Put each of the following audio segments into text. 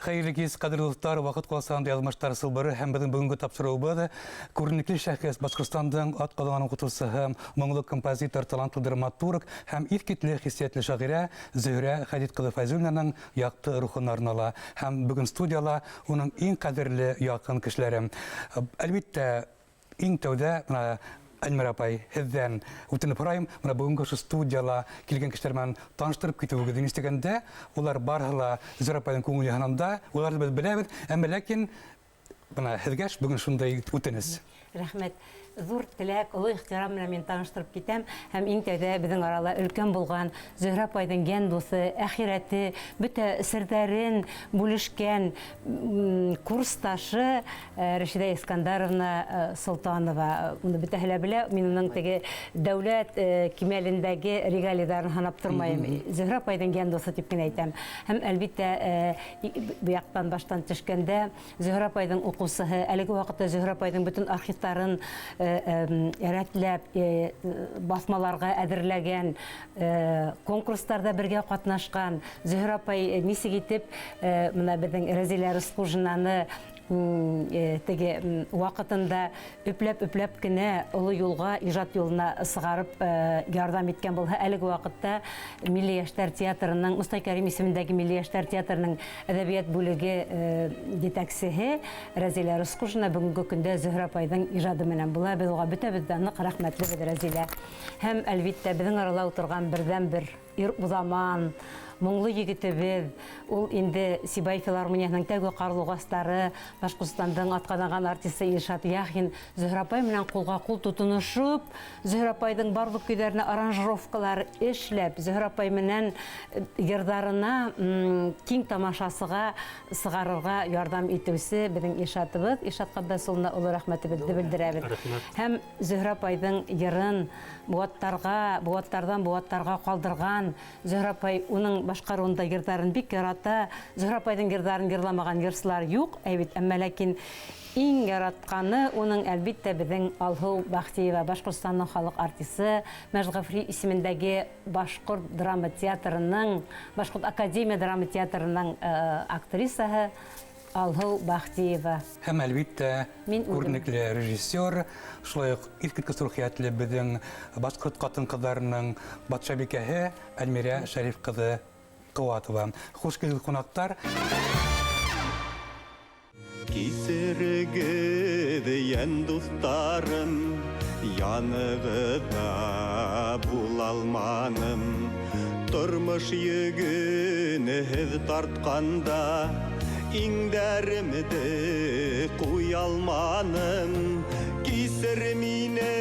Хәйерле кис, ҡәҙерле дуҫтар, Ваҡыт ҡуласағында яҙмыштар сылбыры һәм беҙҙең бөгөнгө тапшырыуыбыҙ күренекле шәхес, Башҡортостандың атҡаҙанған уҡытыусыһы, моңло композитор, талантлы драматург һәм иҫ киткес хиссиәтле шағирә Зөһрә Хәдит ҡыҙы Фәйзуллинаның яҡты рухына арнала. Һәм бөгөн студияла уның иң ҡәҙерле яҡын кешеләре. Әлбиттә, иң тәүҙә бына Әлмира апай, һеҙҙән үтенеп һорайым, бына бөгөнгө ошо студияла килгән кешеләр менән таныштырып китеүегеҙ. Ни тигәндә, улар барыһы ла Зөһрә апайҙың күңел йыһанында, уларҙы беҙ беләбеҙ, әммә ләкин бына һеҙгә бөгөн шундай үтенес. Рәхмәт. Ҙур теләк, оло ихтирам менән мин таныштырып китәм. Һәм иң тәүҙә беҙҙең арала өлкән булған Зөһрә апайҙың йән дуҫы, әхирәте, бөтә серҙәрен бүлешкән курсташы Рәшиҙә Искандаровна Солтанова. Уны бөтәһе лә белә. Мин уның теге дәүләт кимәлендәге регалияларын һанап тормайым. Зөһрә апайҙың йән дуҫы тип кенә әйтәм. Һәм, әлбиттә, бу яҡтан баштан төшкәндә Зөһрә апайҙың уҡыусыһы, әлеге ваҡытта Зөһрә апайҙың бөтөн архивтарын рәтләп, баҫмаларға әҙерләгән, конкурстарҙа бергә ҡатнашҡан Зөһрә апай нисек итеп бына беҙҙең Рәзилә Рысҡужинаны теге ваҡытында өпләп-өпләп кенә оло юлға, ижад юлына сығарып ярҙам иткән булһа, әлеге ваҡытта Милли йәштәр театрының, Мостай Кәрим исемендәге Милли йәштәр театрының әҙәбиәт бүлеге етәксеһе Рәзилә Рысҡужина бөгөнгө көндә Зөһрә апайҙың ижады менән була. Беҙ уға бөтәбеҙ дә ныҡ рәхмәтлебеҙ, Рәзилә. Һәм, әлбиттә, беҙҙең арала ултырған берҙән-бер ир уҙаман, моңло егетебеҙ, ул инде Сибай филармонияһының тәүге ҡарлуғастары, Башҡортостандың атҡаҙанған артисы Илшат Яхин Зөһрә апай менән ҡулға ҡул тотоношоп, Зөһрә апайҙың барлыҡ көйҙәренә аранжировкалар эшләп, Зөһрә апай менән йырҙарына киң тамашасыға сығарырға ярҙам итеүсе беҙҙең Илшатыбыҙ, Илшат Ғаббас улына оло рәхмәтебеҙҙе белдерәбеҙ. Һәм Зөһрә апайҙың йырын быуаттарға, быуаттарҙан быуаттарға ҡалдырған Зөһрә апай уның башҡарыуында йырҙарын бик ярата. Зөһрә апайҙың йырҙарын йырламаған йырсылар юҡ, әй бит, әммә ләкин иң яратҡаны уның, әлбиттә, беҙҙең Алһыу Бахтиева, Башҡортостандың халыҡ артисы, Мәжит Ғафури исемендәге Башҡорт драма театрының, Башҡорт академия драма театрының актрисаһы Алһыу Бахтиева. Һәм, әлбиттә, Мин үҙем. Күренекле режиссер, шулай уҡ иҫ киткес рухиәтле беҙҙең башҡорт ҡатын-ҡыҙҙарының батшабикәһе Әлмирә Шәриф ҡыҙы Ҡыуатова. Хуш килдегеҙ, ҡунаҡтар! Кисерегеҙ, йән дуҫтарым, янығыҙҙа булалманым. Тормош йөгөн һеҙ тартҡанда, иңдәремде ҡуялманым. Кисер мине,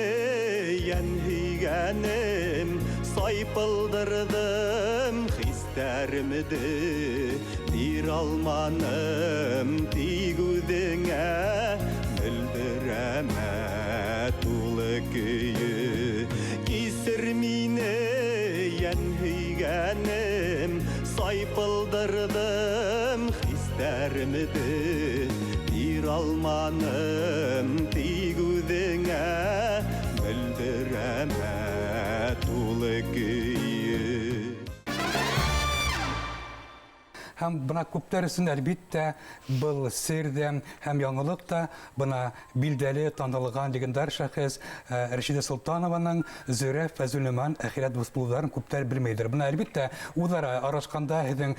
йән һөйгәнем, сайпылдырҙым хистәремде. Бир алманым тик үҙеңә мөлдөрәмә тулы көйө. Кисер мине, йән һөйгәнем, сайпылдырҙым хистәремде. Бир алманым тик үҙеңә мөлдөрәмә тулы көйө. Һәм бына күптәр өсөн, әлбиттә, был сер ҙә һәм яңылыҡ та: бына билдәле, танылған легендар шәхес Рәшиҙә Солтанованың Зөһрә Фәйзуллина менән әхирәт дуҫ булыуҙарын күптәр белмәйҙер. Бына, әлбиттә, үҙ-ара аралашҡанда һеҙҙең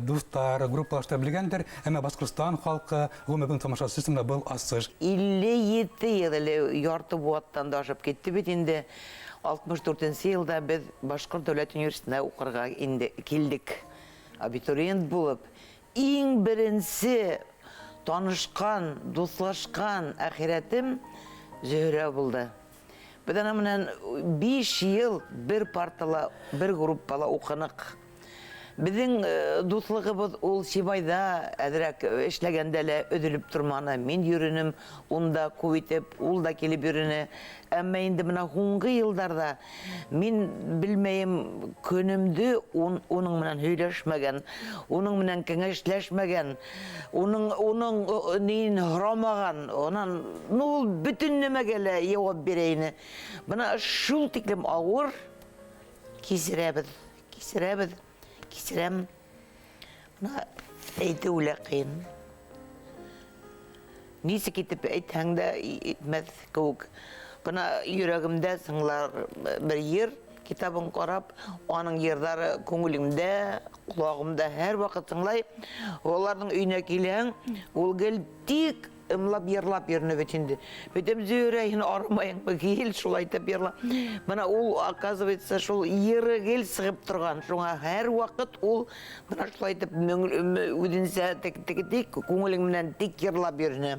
дуҫтар, группалаштар белгәндер, әммә Башҡортостан халҡы, ғөмүмән, тамашасы өсөн был асыш. 57 йыл элек, ярты быуаттан да ашып китте бит инде, 64-нсе йылда беҙ Башҡорт дәүләт университетына уҡырға инде килдек. Абитуриент булып, иң беренсе танышҡан, дуҫлашҡан әхирәтем Зөһрә булды. Беҙ аның менән 5 йыл бер партала, бер группала уҡыныҡ. Беҙҙең дуҫлығыбыҙ ул Сибайҙа әҙерәк эшләгәндә лә өҙөлөп торманы. Мин йөрөнөм унда күп итеп, ул да килеп йөрөнө. Әммә инде бына һуңғы йылдарҙа мин белмәйем, көнөмдө уның менән һөйләшмәгән, уның менән кәңәшләшмәгән, уның ниен һорамаған, унан, ну, ул бөтөн нәмәгә лә яуап бирә ине. Бына шул тиклем ауыр кисерәбеҙ, кисерәбеҙ, кисерәм. Бына Әйтеүе лә ҡыйын. Нисек итеп әйтһәң дә итмәҫ кеүек. Бына йөрәгемдә сыңлар бер йыр китабын ҡарап, аның йырҙары күңелемдә, ҡолағымда һәр ваҡыт тыңлай. Уларҙың өйөнә килһәң, ул гел тик ымлап йырлап йөрөнө бит инде. Бөтәм Зөһрә, һин арымайыңмы, кил шулай итеп йырла. Бына ул, оказывается, шул йыры гел сығып торған. Шуңа һәр ваҡыт ул бына шулай итеп үҙенсә тик, тик, тик күңелең менән тик йырлап йөрөнө.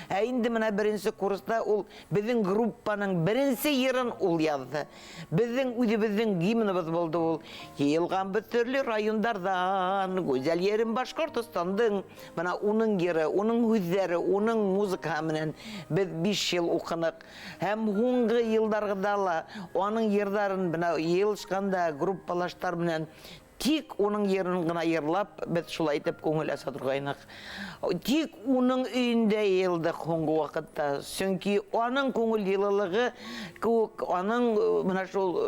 Ә инде бына беренсе курста ул беҙҙең группаның беренсе йырын ул яҙҙы. Беҙҙең үҙебеҙҙең гимныбыҙ булды ул. Йыйылғанбыҙ төрлө райондарҙан, гүзәл ерем Башҡортостандың. Бына уның йыры, уның һүҙҙәре, уның музыкаһы менән беҙ 5 йыл уҡыныҡ. Һәм һуңғы йылдарҙа ла уның йырҙарын бына йыйылышҡанда группалаштар менән тик уның йырын ғына йырлап, беҙ шулай итеп күңел аса торғайныҡ. Тик уның өйөндә йыйылдыҡ һуңғы ваҡытта. Сөнки уның күңел йылылығы кеүек, уның бына шул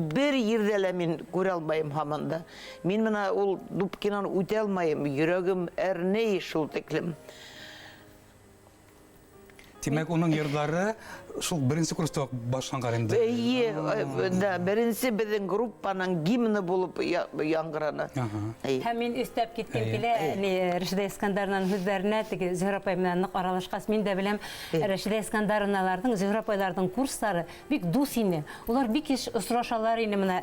бер ерҙә лә мин күрә алмайым һаман да. Мин бына ул Дубкинан үтә алмайым, йөрәгем әрней шул тиклем. Тимәк, уның йырҙары шул беренсе курста уҡ башланған инде. Эйе, да, беренсе беҙҙең группаның гимны булып яңғыраны. Эйе. Һәм мин өҫтәп киткем килә, Рәшиҙә Искандаровнаның һүҙҙәренә, теге Зөһрә апай менән ныҡ аралашҡас, мин дә беләм, Рәшиҙә Искандаровналарҙың, Зөһрә апайларҙың курстары бик дуҫ ине. Улар бик йыш осрашалар ине, бына,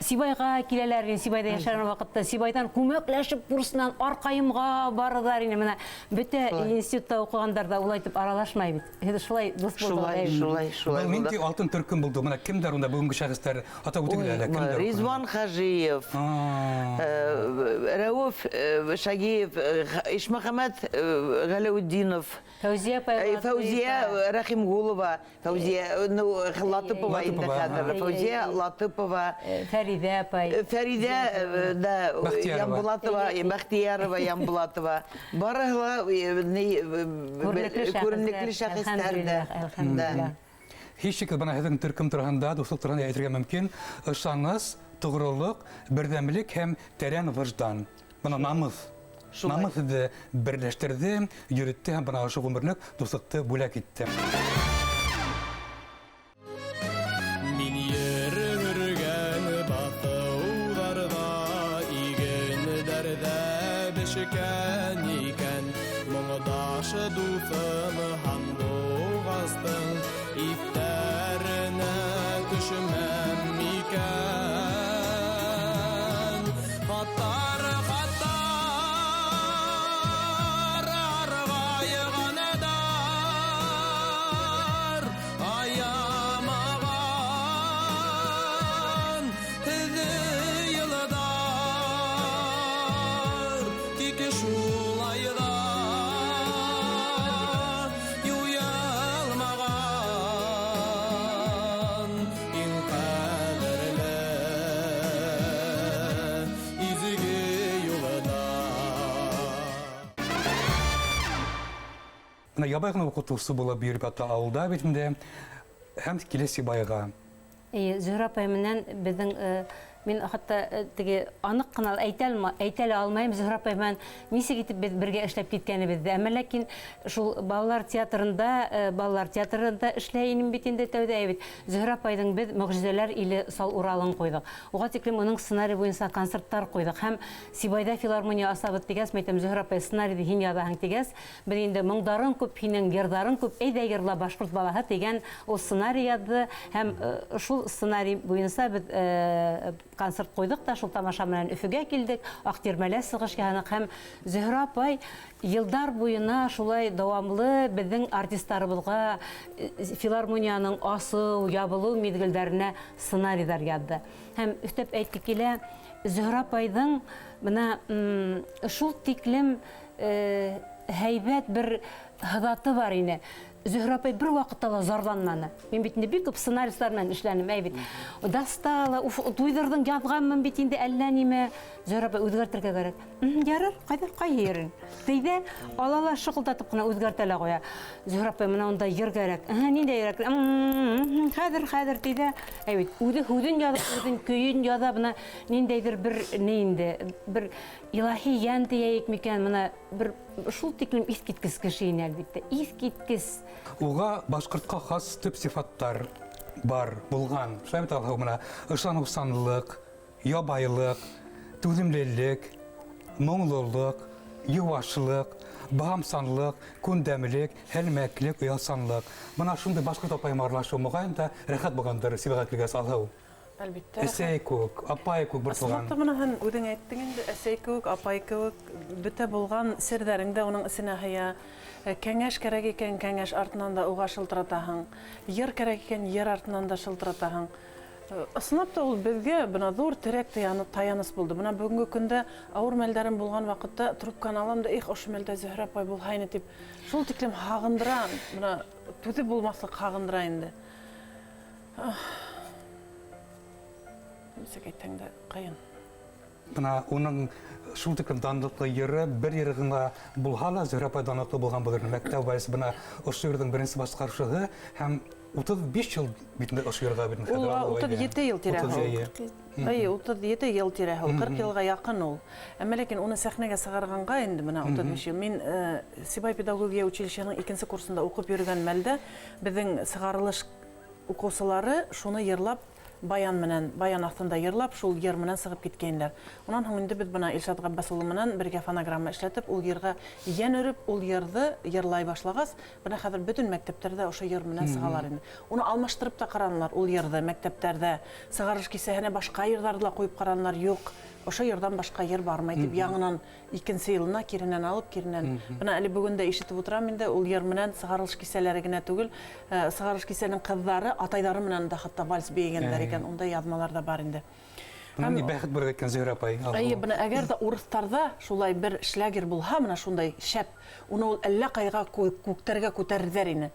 Сибайға киләләр ине, Сибайҙа йәшәгән ваҡытта Сибайҙан күмәкләшеп курсынан Арҡайымға барырҙар ине. Бына бөтә институтта уҡығандар ҙа улай итеп аралашмай бит. Һеҙ шулай дуҫ булдығыҙ, Шулай, әйе. шулай, шулай Был ниндәй булдыҡ. алтын төркөм булды? Бына кемдәр унда бөгөнгө шәхестәр атап үтегеҙ әле? Кемдәр уҡыны? Ризван Хажиев, Рәүеф Шагиев, Ишмөхәмәт Галәүетдинов, Фәүзиә апай Латыпова. Фәүзиә Рәхимгулова, Фәүзиә, ну, Латыпова инде Латыпова, хәҙер. Фәүзиә Латыпова. Фәриҙә апай. Фәриҙә да, Бәхтиярова. Ямбулатова, Бәхтиярова, Ямбулатова. Барыһы ла Күренекле шәхестәр. күренекле шәхестәр дә. Әлхәмдүлилләһ, әлхәмдүлилләһ. Һис шикһеҙ, бына һеҙҙең төркөм тураһында, дуҫлыҡ тураһында әйтергә мөмкин. Ышаныс, тоғролоҡ, берҙәмлек һәм тәрән выждан. Бына намыҫ. Шулай. Намыҫ һеҙҙе берләштерҙе, йөрөттө һәм бына ошо ғүмерлек дуҫлыҡты бүләк итте. Мин йөрөгән баҫыуҙарҙа, игендәрҙә бешкән икән. Моңдаш дуҫым һандуғастың иҫтәренә төшмәм микән? Хаттар, хаттар, арғайғандар, аямаған һеҙҙе йылдар. Тик шулай ҙа юйылмаған иң ҡәҙерле изге юлдар. Бына ябай ғына уҡытыусы булып йөрөп ята ауылда бит инде, һәм килә Сибайға. Эйе, Зөһрә апай менән беҙҙең мин хатта теге аныҡ ҡына әйтә лә алмайым Зөһрә апай менән нисек итеп беҙ бергә эшләп киткәнебеҙҙе. Әммә ләкин шул балалар театрында эшләй инем бит инде тәүҙә бит. Зөһрә апайҙың беҙ Мөғжизәләр иле Сал Уралын ҡуйҙыҡ. Уға тиклем уның сценарий буйынса концерттар ҡуйҙыҡ. Һәм Сибайҙа филармония асабыҙ тигәс, мин әйтәм, Зөһрә апай, сценарийҙы һин яҙаһың тигәс, беҙ инде моңдарың күп, һинең йырҙарың күп, әйҙә йырла башҡорт балаһы тигән ул сценарий яҙҙы. Һәм шул сценарий буйынса беҙ концерт ҡуйҙыҡ та, шул тамаша менән Өфөгә килдек, Аҡтирмәлә сығыш яһаныҡ. Һәм Зөһрә апай йылдар буйына шулай дауамлы беҙҙең артистарыбыҙға филармонияның асыу, ябылыу миҙгелдәренә сценарийҙар яҙҙы. Һәм өҫтәп әйтке килә, Зөһрә апайҙың бына шул тиклем һәйбәт бер һыҙаты бар ине. Зөһрә апай бер ваҡытта ла зарланманы. Мин бит инде бик күп сценаристлар менән эшләнем, әй бит. Достала, уф, туйҙырҙың, яҙғанмын бит инде әллә нимә. Зөһрә апай үҙгәртергә кәрәк. Ярар, ҡайҙа, ҡайһы ерен? Тейҙә ала ла шыҡылдатып ҡына үҙгәртә лә ҡуя. Зөһрә апай, бына унда йыр кәрәк. Ыһы, ниндәй кәрәк? Хәҙер, хәҙер тейҙә. Әй бит, үҙе һүҙен яҙа, үҙен көйөн яҙа, бына ниндәйҙер бер ни инде, бер илаһи йән тейәйек микән, бына бер шул тиклем иҫ киткес кеше ине, әлбиттә, иҫ киткес. Уға башҡортҡа хас төп сифаттар бар, булған. Шулай бит, Алһыу, бына ышаныусанлыҡ, ябайлыҡ, түҙемлелек, моңлолоҡ, йыуашлыҡ, баһамсанлыҡ, күндәмлек, һәлмәклек, оялсанлыҡ. Бына шундай башҡорт апайым аралашыу моғайын да рәхәт булғандыр Сибәғәт килгәс, Алһыу. Әлбиттә. Әсәй кеүек, апай кеүек бер туған. Ысынлап та бына һин үҙең әйттең инде, әсәй кеүек, апай кеүек, бөтә булған серҙәрең дә уның эсенә һыя. Кәңәш кәрәк икән, кәңәш артынан да уға шылтыратаһың. Йыр кәрәк икән, йыр артынан да шылтыратаһың. Ысынлап та ул беҙгә бына ҙур терәк таяныс булды. Бына бөгөнгө көндә ауыр мәлдәрем булған ваҡытта трубканы алам да, их, ошо мәлдә Зөһрә апай булһа ине тип, шул тиклем һағындыра, бына түҙеп булмаҫлыҡ һағындыра инде. Нисек әйтһәң дә ҡыйын. Бына уның шул тиклем данлыҡлы йыры бер йыры ғына булһа ла Зөһрә апай данлыҡлы булған булыр. Мәктәп вальсы бына ошо йырҙың беренсе башҡарыусыһы һәм 35 йыл бит инде ошо йырға бит инде Ул хәҙер алып утыҙ әйҙә. ете йыл тирәһе Утыҙ ул. ете. Әйе, 37 йыл тирәһе ул, 40 йылға яҡын ул. Әммә ләкин уны сәхнәгә сығарғанға инде бына 35 йыл. Мин Сибай педагогия училищеһының икенсе курсында уҡып йөрөгән мәлдә беҙҙең сығарылыш уҡыусылары шуны йырлап, баян менән, баян аҫтында йырлап, шул йыр менән сығып киткәйнеләр. Унан һуң инде беҙ бына Илшат Ғаббас улы менән бергә фонограмма эшләтеп, ул йырға йән өрөп, ул йырҙы йырлай башлағас, бына хәҙер бөтөн мәктәптәрҙә ошо йыр менән сығалар инде. Уны алмаштырып та ҡаранылар ул йырҙы мәктәптәрҙә. Сығарыш кисәһенә башҡа йырҙарҙы ла ҡуйып ҡаранылар, юҡ, ошо йырҙан башҡа йыр бармай тип, яңынан икенсе йылына киренән алып, киренән. Бына әле бөгөн дә ишетеп ултырам инде, ул йыр менән сығарылыш кисәләре генә түгел, сығарылыш кисәнең ҡыҙҙары атайҙары менән дә хатта вальс бейегәндәр икән, ундай яҙмалар ҙа бар инде. Бына ни бәхет бүләк иткән Зөһрә апай, Алла. Әйе, бына әгәр ҙә урыҫтарҙа шулай бер шлягер булһа, бына шундай шәп, уны ул әллә ҡайға күктәргә күтәрерҙәр ине.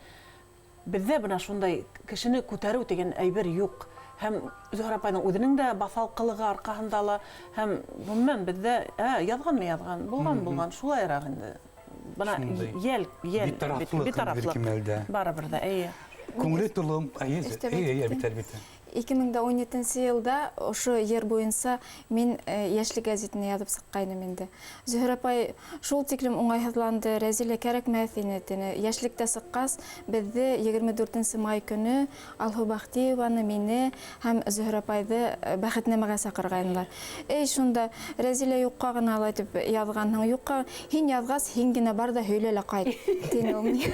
Беҙҙә бына шундай кешене күтәреү тигән әйбер юҡ. Һәм Зөһрә апайҙың үҙенең дә баҫалҡылығы арҡаһында ла, һәм ғөмүмән беҙҙә, яҙғанмы яҙған, булған, булған, шулайыраҡ инде. Бына Шундай. йәл, Битарафлыҡ битарафлыҡ. бер кимәлдә. Барыбер ҙә, эйе. Күңеле тулы, әйе, Өҫтәп эйе, эйе, әйтеп әлбиттә, әлбиттә. Ике мең дә ун етенсе йылда ошо йыр буйынса мин Йәшлек гәзитенә яҙып сыҡҡайным инде. Зөһрә апай шул тиклем уңайһыҙланды, Рәзилә кәрәкмәҫ ине тине. Йәшлектә сыҡҡас, беҙҙе егерме дүртенсе май көнө Алһыу Бахтиеваны, мине һәм Зөһрә апайҙы бәхетнамәгә саҡырғайнылар. Эй, шунда Рәзилә юҡҡа ғына алай тип яҙғанһың, юҡҡа һин яҙғас, һин генә бар ҙа һөйлә лә ҡайт, тине ул миңә.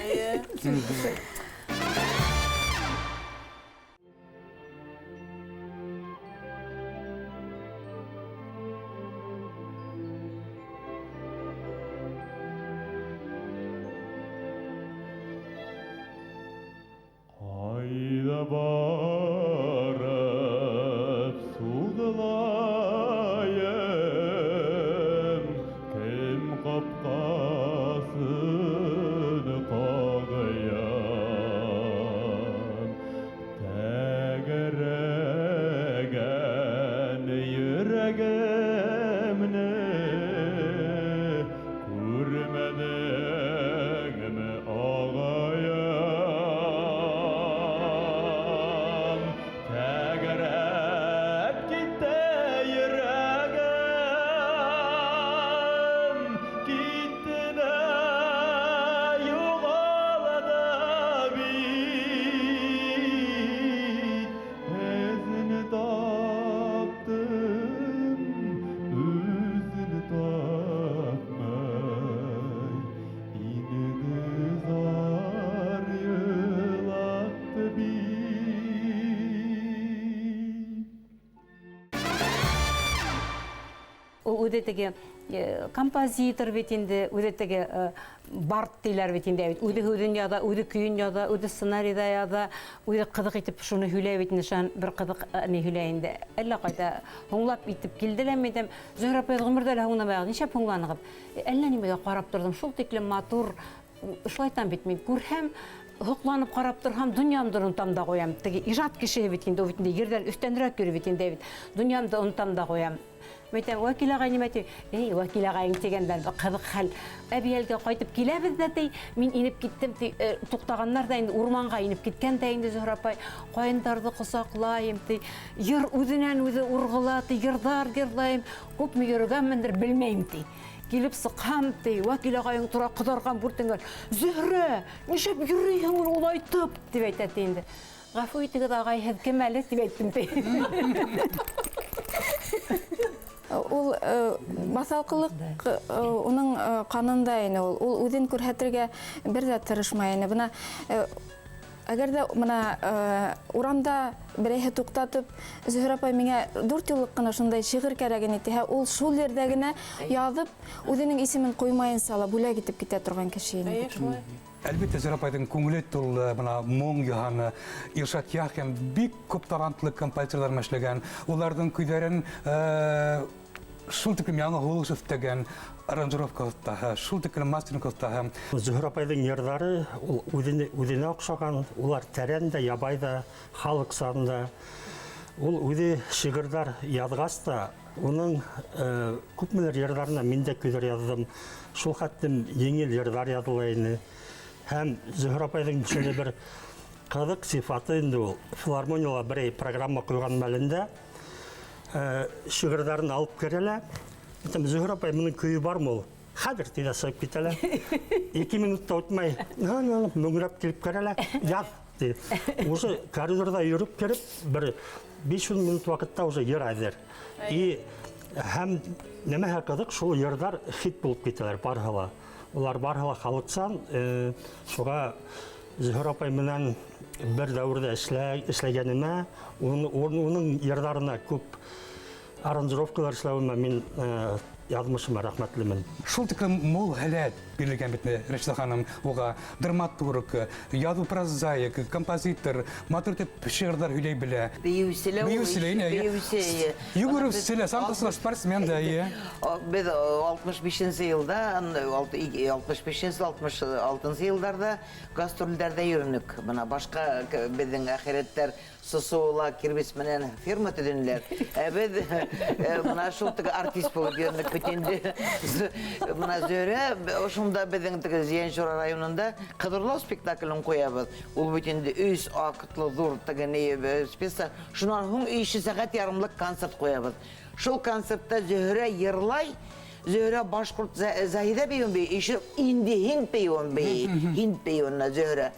Ҡайҙа барып суғылайым, кем ҡапҡасын ҡағайым? Тәгәрәгән йөрәгемне күрмәнеңме, ағайым? Тәгәрәп китте йөрәгем, китте дә юғалды бит. Эҙен таптым, үҙен тапмай, инде зар илатты бит. Ул үҙе теге композитор бит инде, үҙе теге бард тиләр бит инде, үҙе һүҙен яҙа, үҙе көйөн яҙа, үҙе сценарийҙа яҙа, үҙе ҡыҙыҡ итеп шуны һөйләй бит инде, шунан бер ҡыҙыҡ ни һөйләй инде. Әллә ҡайҙа һуңлап итеп килде лә мин әйтәм, Зөһрә апай ғүмерҙә лә һуңламай, нишләп һуңланығыҙ? Әллә нимәгә ҡарап торҙом, шул тиклем матур, шулайтан бит мин күрһәм, һоҡланып ҡарап торһам, донъямды онотам да ҡуям. Теге ижад кешеһе бит инде, ул бит инде ерҙән өҫтәнерәк йөрөй бит инде бит. Донъямды онотам да ҡуям. Әйтәм, Вәкил ағай нимә ти? Эй, Вәкил ағайың тигәндән ҡыҙыҡ хәл. Әбйәлгә ҡайтып киләбеҙ ҙә ти, мин инеп киттем ти, туҡтағандар ҙа инде урманға инеп киткән дә инде Зөһрә апай. Ҡайындарҙы ҡосаҡлайым ти, йыр үҙенән үҙе урғыла ти, йырҙар йырлайым. Күпме йөрөгәнмендер белмәйем ти. Килеп сыҡһам ти, Вәкил ағайың тора ҡыҙарған бүртенгән. Зөһрә, нишләп йөрөйһөң улайтып тип әйтә ти инде. Ғәфү итегеҙ, ағай, һеҙ кем әле тип әйттем ти. Ул баҫалҡылыҡ уның ҡанында ине ул. Ул үҙен күрһәтергә бер ҙә тырышмай ине. Бына әгәр ҙә бына урамда берәйһе туҡтатып, Зөһрә апай миңә 4 йыллыҡ ҡына шундай шиғыр кәрәк ине тиһә, ул шул ерҙә генә яҙып, үҙенең исемен ҡуймайынса ла бүләк итеп китә торған кеше ине. Эйе, шулай. Әлбиттә, Зөһрә апайҙың күңеле тулы бына моң йыһаны. Илшат Яхин бик күп талантлы композиторҙар менән эшләгән. Уларҙың көйҙәрен шул тиклем яңы һулыш өҫтәгән, аранжировка оҫтаһы, шул тиклем мастеринг оҫтаһы. Зөһрә апайҙың йырҙары ул үҙенә оҡшаған, улар тәрән дә, ябай ҙа, халыҡсан да. Ул үҙе шиғырҙар яҙғас та, уның күпмелер йырҙарына мин дә көйҙәр яҙҙым. Шул хәтлем еңел йырҙар яҙыла ине. Һәм Зөһрә апайҙың шундай бер ҡыҙыҡ сифаты инде ул. Филармонияла берәй программа ҡуйған мәлендә шиғырҙарын алып керә лә. Әйтәм, Зөһрә апай, моның көйө бармы ул? Хәҙер тиҙ сығып китә лә. 2 минут та үтмәй, мөңрәп килеп керә лә, яҙ ти. Уже коридорҙа йөрөп кереп, бер 5-10 минут ваҡытта уже йыр әҙер. И һәм нәмәһе ҡыҙыҡ, шул йырҙар хит булып китәләр барыһы ла. Улар барыһы ла халыҡсан, шуға Зөһрә апай менән бер дәүерҙә эшләгәнемә, уның йырҙарына күп аранжировкалар эшләүемә мин яҙмышыма рәхмәтлемен. Шул тиклем мул һәләт бирелгән бит Рәшидә ханым уға. Драматург, яҙыу прозаик, композитор, матур итеп шиғырҙар һөйләй белә. Бейеүсе лә ул, Бейеүсе лә, инә, әйе. бейеүсе, әйе. Йүгереүсе лә, самғысыла спортсмен да, әйе. Беҙ алтмыш бишенсе йылда, алтмыш бишенсе, алтмыш алтынсы йылдарҙа гастролдәрҙә йөрөнөк. Бына башҡа беҙҙең әхирәттәр ССО-ла кирбес менән фирма төҙөнөләр. Ә беҙ бына шул теге артист булып йөрөнөк бит инде. Бына Зөһрә, ошонда беҙҙең теге Зиянчура районында Ҡыҙырлау спектаклен ҡуябыҙ. Ул бит инде 3 актлы ҙур теге ни спектакль. Шунан һуң 3 сәғәт ярымлыҡ концерт ҡуябыҙ. Шул концертта Зөһрә йырлай. Зөһрә башҡорт Заһиҙә бейеүен бейей, еще инде һинд бейеүен бейей. Һинд бейеүенә Зөһрә.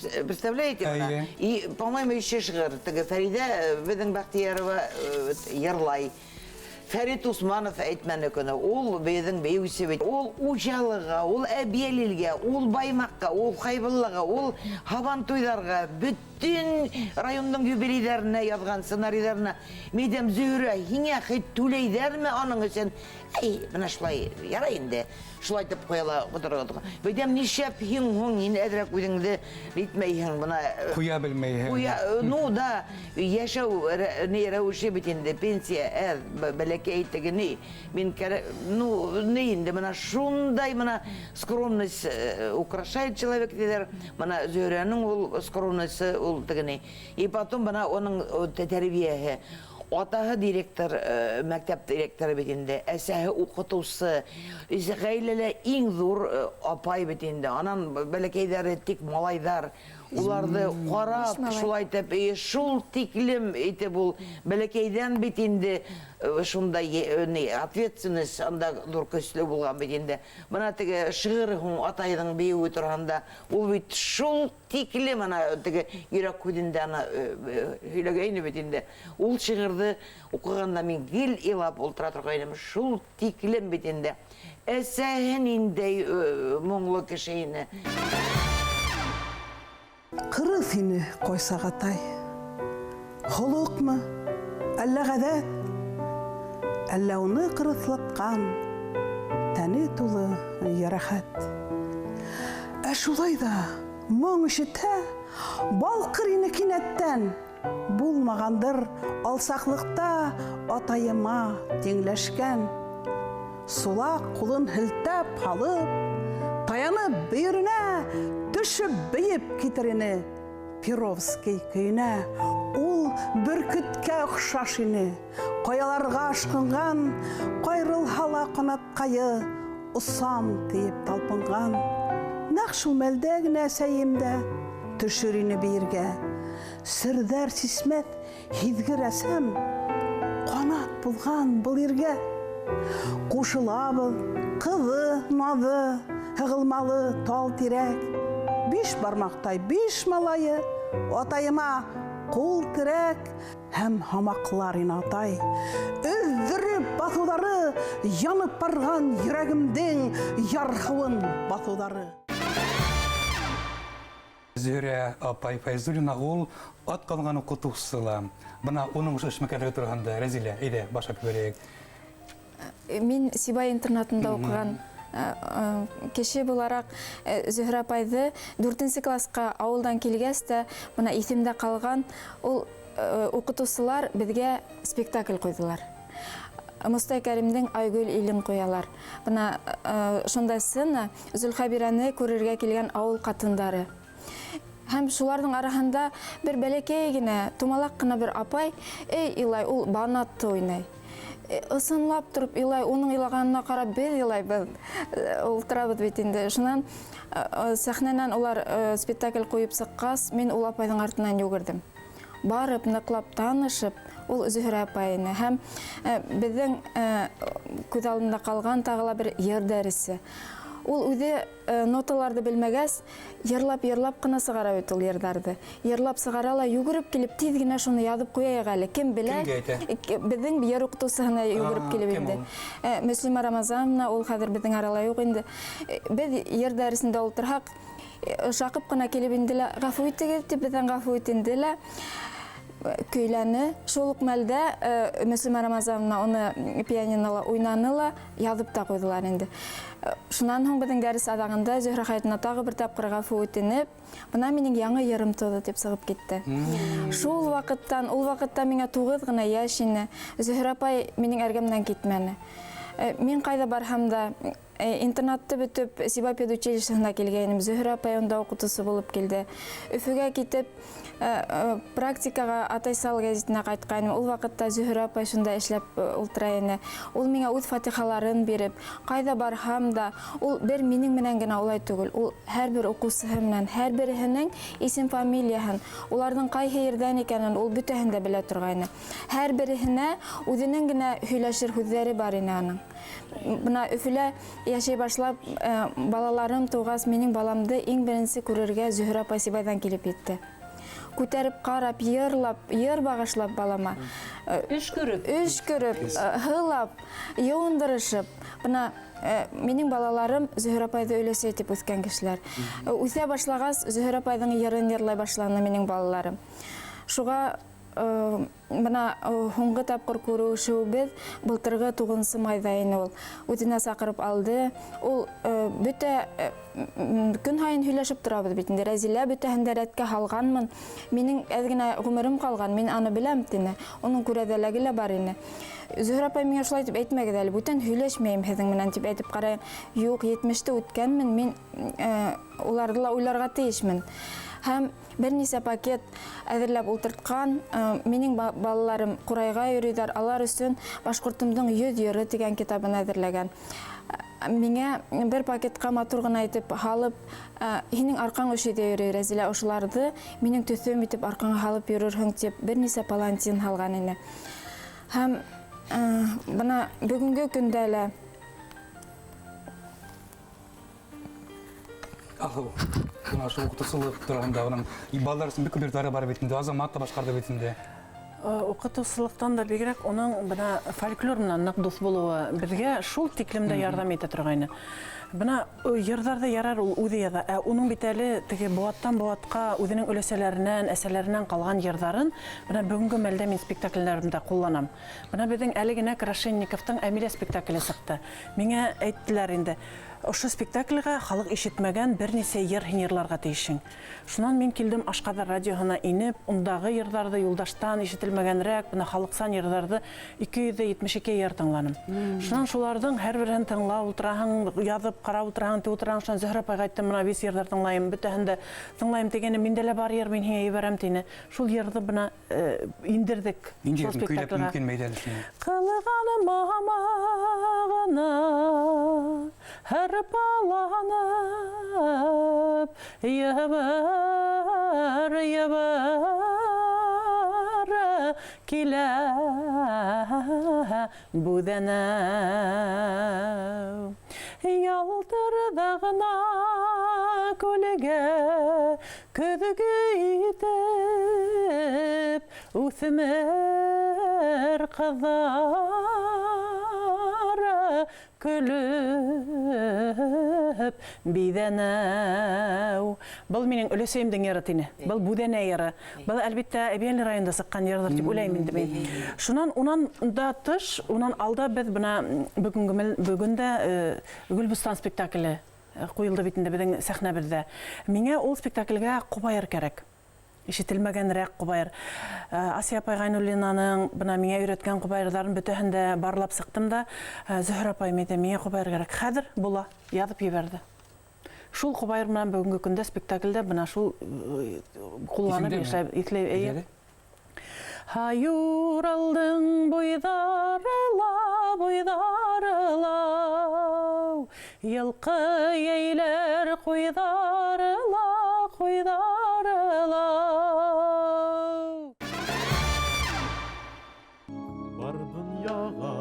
Представляете, бына? Әйе. И, по-моему, еще шиғыр. Теге Фәриҙә беҙҙең Бәхтиәрова йырлай. Фәрит Усманов әйтмәне көнө, ул беҙҙең бейеүсе бит. Ул Учалыға, ул Әбйәлилгә, ул Баймаҡҡа, ул Хәйбуллаға, ул Һабантуйҙарға, бөтөн райондың юбилейҙәренә яҙған сценарийҙарына. Мин әйтәм, Зөһрә, һиңә хит түләйҙәрме аның өсөн? Әй, бына шулай ярай инде. Шулай итеп ҡуяла ҡоторға. Әйтәм, нишләп һин һуң, һин әҙерәк үҙеңде итмәйһең, бына, Ҡуя белмәйһең. Ҡуя, ну да, йәшәү ни рәүеше бит инде, пенсия әҙ, бәләкәй теге ни. Мин кәрә-, ну, ни инде, бына шундай, бына скромность украшает человек тиҙәр. Бына Зөһрәнең ул скромности ул теге ни. И потом бына уның тәрбиәһе. Атаһы директор, мәктәп директоры бит инде, әсәһе уҡытыусы, ғаиләлә иң ҙур апай бит инде. Анан бәләкәйҙәре тик малайҙар. Уларҙы ҡарап, Биш малай. шулай итеп, шул тиклем итеп ул бәләкәйҙән бит инде шундай ни, ответственность анда ҙур көслө булған бит инде. Бына теге шиғыр һуң атайҙың бейеүе тураһында, ул бит шул тиклем ана теге йөрәк күҙендә ана һөйләгәйне бит инде. Ул шиғырҙы уҡығанда мин гел илап ултыра торғайным, шул тиклем бит инде. Әсәһе ниндәй моңло кеше ине. Ҡырыҫ ине ҡайсаҡ атай. Холоҡмы, әллә ғәҙәт, әллә уны ҡырыҫлатҡан тәне тулы йәрәхәт. Ә шулай ҙа моң ишетһә, балҡыр ине кинәттән. Булмағандыр алсаҡлыҡта атайыма тиңләшкән. Сулаҡ ҡулын һелтәп һалып, таянып бөйөрөнә, төшөп бейер Бейеп китер ине Перовский көйөнә. Ул бөркөткә оҡшаш ине, ҡаяларға ашҡынған, ҡайырылһа ла ҡанатҡайы, осам тиеп талпынған. Нәҡ шул мәлдә генә әсәйем дә төшөр ине бейергә. Серҙәр сисмәҫ һиҙгер әсәм ҡанат булған был ергә. Ҡушылабыҙ, ҡыҙы, наҙы, һығылмалы тал тирәк. Биш бармаҡтай биш малайы, атайыма ҡул терәк. Һәм һамаҡлар ине атай. Өҙҙөрөп баҫыуҙары, янып барған йөрәгемдең ярһыуын баҫыуҙары. Зөһрә апай Фәйзуллина ул ат ҡалған уҡытыусы ла. Бына уның ошо эшмәкәрлеге тураһында Рәзилә, әйҙә, башлап ебәрәйек. Мин Сибай интернатында уҡыған кеше булараҡ Зөһрә апайҙы 4-нсе класҡа ауылдан килгәс тә бына иҫемдә ҡалған, ул уҡытыусылар беҙгә спектакль ҡуйҙылар. Мостай Кәримдең Айгөл илен ҡуялар. Бына шундай сцена Зөлхәбирәне күрергә килгән ауыл ҡатындары. Һәм шуларҙың араһында бер бәләкәй генә, тумалаҡ ҡына бер апай, эй, илай, ул банатты уйнай. Ысынлап тороп илай, уның илағанына ҡарап беҙ илайбыҙ, ултырабыҙ бит инде. Шунан сәхнәнән улар спектакль ҡуйып сыҡҡас, мин ул апайҙың артынан йүгерҙем. Барып, ныҡлап танышып, ул Зөһрә апай ине. Һәм беҙҙең күҙ алдында ҡалған тағы ла бер йыр дәресе. Ул үҙе ноталарҙы белмәгәс, йырлап-йырлап ҡына сығара бит ул йырҙарҙы. Йырлап сығара ла йүгереп килеп, тиҙ генә шуны яҙып ҡуяйыҡ әле. Кем белә? Кемгә әйтә? Беҙҙең йыр уҡытыусыһына йүгереп килеп Кем инде. ул? Мөслимә Рамазановна, ул хәҙер беҙҙең арала юҡ инде. Беҙ йыр дәресендә ултырһаҡ, шаҡып ҡына килеп инде лә, ғәфү итегеҙ тип беҙҙән ғәфү итенде лә, көйләне. Шул уҡ мәлдә Мөслимә Рамазановна уны пианинола уйнаны ла, яҙып та ҡуйҙылар инде. Шунан һуң беҙҙең дәрес аҙағында Зөһрә Хәйетовна тағы бер тапҡыр ғәфү үтенеп, бына минең яңы йырым тыуҙы тип сығып китте. Шул ваҡыттан, ул ваҡытта миңә 9 ғына йәш ине. Зөһрә апай минең эргәмдән китмәне. Мин ҡайҙа барһам да, интернатты бөтөп, Сибай педучилищеһына килгәйнем. Зөһрә апай унда уҡытыусы булып килде. Өфөгә китеп, практикаға Атайсал гәзитенә ҡайтҡайным. Ул ваҡытта Зөһрә апай шунда эшләп ултыра ине. Ул миңә үҙ фатихаларын биреп, ҡайҙа барһам да, ул бер минең менән генә улай түгел. Ул һәр бер уҡыусыһы менән, һәр береһенең исем-фамилияһын, уларҙың ҡайһы ерҙән икәнен ул бөтәһен дә белә торғайны. Һәр береһенә үҙенең генә һөйләшер һүҙҙәре бар ине аның. Бына Өфөлә йәшәй башлап, балаларым тыуғас, минең баламды иң беренсе күрергә Зөһрә апай Сибайҙан килеп етте. Күтәреп ҡарап, йырлап, йыр бағышлап балама. Өшкөрөп. Өшкөрөп, һылап, йыуындырышып. Бына минең балаларым Зөһрә апайҙы өләсәй тип үҫкән кешеләр. Үҫә башлағас, Зөһрә апайҙың йырын йырлай башланы минең балаларым. Шуға бына һуңғы тапҡыр күрешеүебеҙ былтырғы туғыҙынсы майҙа ине ул. Үҙенә саҡырып алды. Ул бөтә көн һайын һөйләшеп торабыҙ бит инде. Рәзилә бөтәһен дә рәткә һалғанмын. Минең әҙ генә ғүмерем ҡалған, мин аны беләм тине. Уның күрәҙәләге лә бар ине. Зөһрә апай миңә шулай тип әйтмәгеҙ әле, бүтән һөйләшмәйем һеҙҙең менән тип әйтеп ҡарайым. Юҡ, етмеште үткәнмен, мин уларҙы ла уйларға тейешмен. Һәм бер нисә пакет әҙерләп ултыртҡан. Минең балаларым ҡурайға йөрөйҙәр, алар өсөн Башҡортомдоң 100 йыры тигән китабын әҙерләгән. Миңә бер пакетҡа матур ғына итеп һалып, һинең арҡаң өшөйҙә йөрөй, Рәзилә, ошоларҙы минең төҫөм итеп арҡаңа һалып йөрөрһөң тип бер нисә палантин һалған ине. Һәм бына бөгөнгө көндә лә Ахыл, бына ошо уҡытыусылыҡ тураһында уның балалар өсөн бик күп йырҙары бар бит инде, Азамат та башҡарҙы бит инде. Уҡытыусылыҡтан да бигерәк уның бына фольклор менән ныҡ дуҫ булыуы беҙгә шул тиклем дә ярҙам итә торғайны. Бына йырҙарҙы ярар ул үҙе яҙа, ә уның бит әле теге быуаттан быуатҡа үҙенең өләсәләренән, әсәләренән ҡалған йырҙарын бына бөгөнгө мәлдә мин спектакльләремдә ҡулланам. Бына беҙҙең әле генә Крашенниковтың Әмилә спектакле сыҡты. Миңә әйттеләр инде, ошо спектакльгә халыҡ ишетмәгән бер нисә йыр һин йырларға тейешһең. Шунан мин килдем Ашҡаҙар радиоһына инеп, ундағы йырҙарҙы юлдаштан ишетелмәгәнрәк, бына халыҡсан йырҙарҙы ике йөҙ ҙә етмеш ике йыр тыңланым. Шунан шуларҙың һәр береһен тыңлап ултыраһың, яҙып ҡарап ултыраһың, ти ултыраһың, шунан Зөһрә апайға әйттем, бына вис йырҙар тыңлайым, бөтәһен дә тыңлайым тигәне, миндә лә бар йыр, мин һиңә ебәрәм тине. Шул йырҙы бына индерҙек. Ниндәй Шул йырҙы көйләп спектакльгә. мөмкин мәйҙән эшенә? Ҡылған мамағына һырпаланып, йыбыр, йыбыр килә бүҙәнә. Ялтырҙағына күлгә көҙгө итеп үҫмер ҡыҙҙар көлөп биҙәнәү. Был минең өләсәйемдең йыры тине. Был бүҙәнә йыры. Был, әлбиттә, Әбйәлил районында сыҡҡан йырҙыр тип уйлайым инде мин. Шунан унан да тыш, унан алда беҙ бына бөгөнгө мәл, бөгөн дә Гөлбостан спектакле ҡуйылды бит инде беҙҙең сәхнәбеҙҙә. Миңә ул спектаклгә ҡобайыр кәрәк. Ишетелмәгәнерәк ҡобайыр. Асия апай Ғәйнуллинаның бына миңә өйрәткән ҡобайырҙарын бөтәһен дә барлап сыҡтым да, Зөһрә апай әйтә, миңә ҡобайыр кәрәк. Хәҙер була, яҙып ебәрҙе. Шул ҡобайыр менән бөгөнгө көндә спектаклдә бына шул ҡулланып Иҫеңдәме? йәшәй, иҫләй, эйе. Иҫләй? Һайуралдың буйҙары ла, буйҙары ла, йылҡы йәйләр ҡуйҙары ла, ҡуйҙары ла. Бар донъяға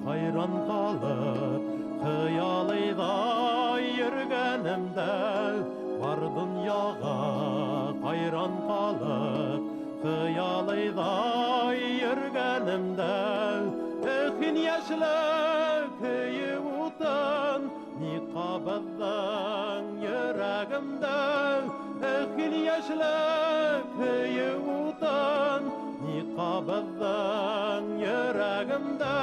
хайран ҡалып, хыялыйҙа йөргәнемдә, бар донъяға хайран ҡалып, хыялыйҙа йөргәнемдә, эх, һин йәшлек көйө утын, ни ҡабыҙҙың йөрәгемдә, эх, һин йәшлек көйө утын, ни ҡабыҙҙың йөрәгемдә.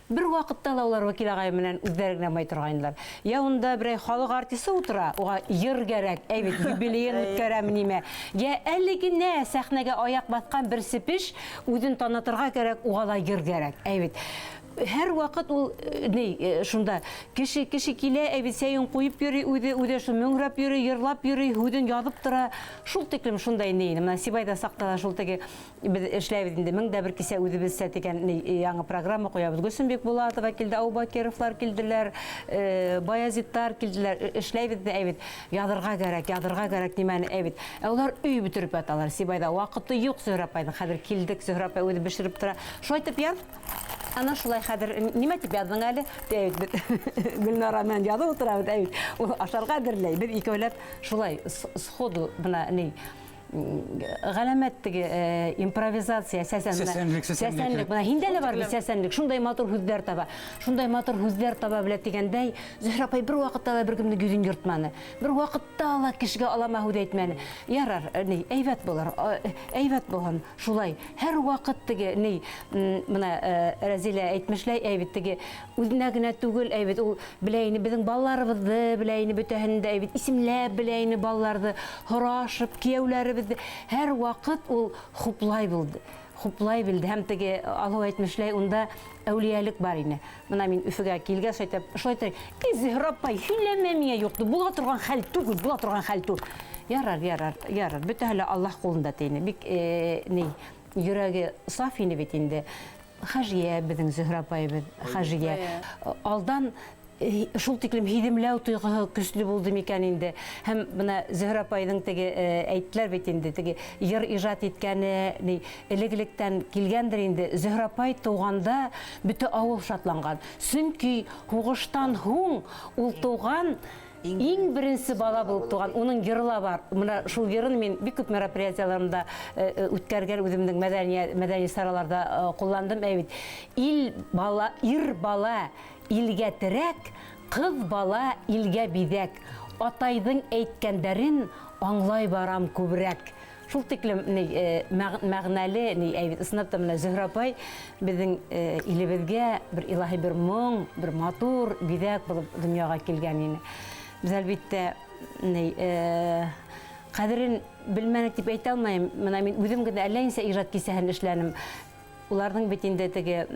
Бер ваҡытта ла улар Вәкил ағай менән үҙҙәре генә май торғайнылар. Я унда берәй халыҡ артисы ултыра, уға йыр кәрәк, әй бит, юбилейын үткәрәме нимә. Я әле генә сәхнәгә аяҡ баҫҡан бер сепеш үҙен танытырға кәрәк, уға ла йыр кәрәк, әй бит. Һәр ваҡыт ул ни шунда кеше килә, әй бит, сәйен ҡуйып йөрөй, үҙе шул мөңрәп йөрөй, йырлап йөрөй, һүҙен яҙып тора. Шул тиклем шундай ни ине. Бына Сибайҙа саҡта ла шул теге беҙ эшләйбеҙ инде, мең дә бер кисә үҙебеҙсә тигән ни, яңы программа ҡуябыҙ. Гөлсөм Бикбулатова килде, Аубакировлар килделәр, Баязиттар килделәр. Эшләйбеҙ ҙә, әй бит, яҙырға кәрәк, яҙырға кәрәк нимәне, әй бит. Ә улар өй бөтөрөп яталар. Сибайҙа ваҡыты юҡ Зөһрә апайҙың. Хәҙер килдек, Зөһрә апай үҙе бешереп тора. Шулай итеп яҙ. Ана шулай хәҙер нимә тип яҙҙың әле? Әй бит, Гөлнара менән яҙып ултырабыҙ, әй бит. Ул ашарға әҙерләй. Беҙ икәүләп шулай сходу бына ни, ғәләмәт теге импровизация, сәсән, бына Сәсәнлек, сәсәнлек. Сәсәнлек, бына һиндә лә бар бит сәсәнлек. Шундай матур һүҙҙәр таба. Шундай матур һүҙҙәр таба белә тигәндәй, Зөһрә апай бер ваҡытта ла бер кемдең йөҙөн йыртманы. Бер ваҡытта ла кешегә алама һүҙ әйтмәне. Ярар, ни, әйбәт булыр, әйбәт булһын. Шулай һәр ваҡыт теге ни, бына Рәзилә әйтмешләй, әй бит теге үҙенә генә түгел, әй бит ул белә ине беҙҙең балаларыбыҙҙы, белә ине бөтәһен дә, әй бит исемләп белә ине балаларҙы, һорашып кейәүләребеҙҙе. Һәр ваҡыт ул хуплай булды. Хуплай белде. Һәм теге Аллаһ әйтмешләй, унда әүлиәлек бар ине. Бына мин Өфөгә килгәс әйтәм, шулай әйтә, Эй, Зөһрә апай, һөйләмә миңә юҡты, була торған хәл түгел, була торған хәл түгел. Ярар, ярар, ярар, бөтәһе лә Аллаһ ҡулында тине. Бик ни, йөрәге саф ине бит инде. Хажия беҙҙең Зөһрә апайыбыҙ, Хажия. Алдан шул тиклем һиҙемләү тойғоһо көслө булды микән инде. Һәм бына Зөһрә апайҙың теге әйттеләр бит инде, теге йыр ижад иткәне, ни, элек-электән килгәндер инде. Зөһрә апай тыуғанда бөтә ауыл шатланған. Сөнки һуғыштан һуң ул тыуған иң беренсе бала булып тыуған. Уның йыры ла бар. Бына шул йырын мин бик күп мероприятияларымда үткәргән үҙемдең мәҙәни сараларҙа ҡулландым. Әй бит, ил бала, ир бала илгә терәк, ҡыҙ бала илгә биҙәк. Атайҙың әйткәндәрен аңлай барам күберәк. Шул тиклем ни мәғнәле, ни, әй бит, ысынлап та менә Зөһрә апай беҙҙең илебеҙгә бер илаһи бер моң, бер матур биҙәк булып донъяға килгән ине. Беҙ әлбиттә, ни ҡәҙерен белмәнек тип әйтә алмайым. Бына мин үҙем генә әллә нисә ижад кисәһен эшләнем. Уларҙың бит инде теге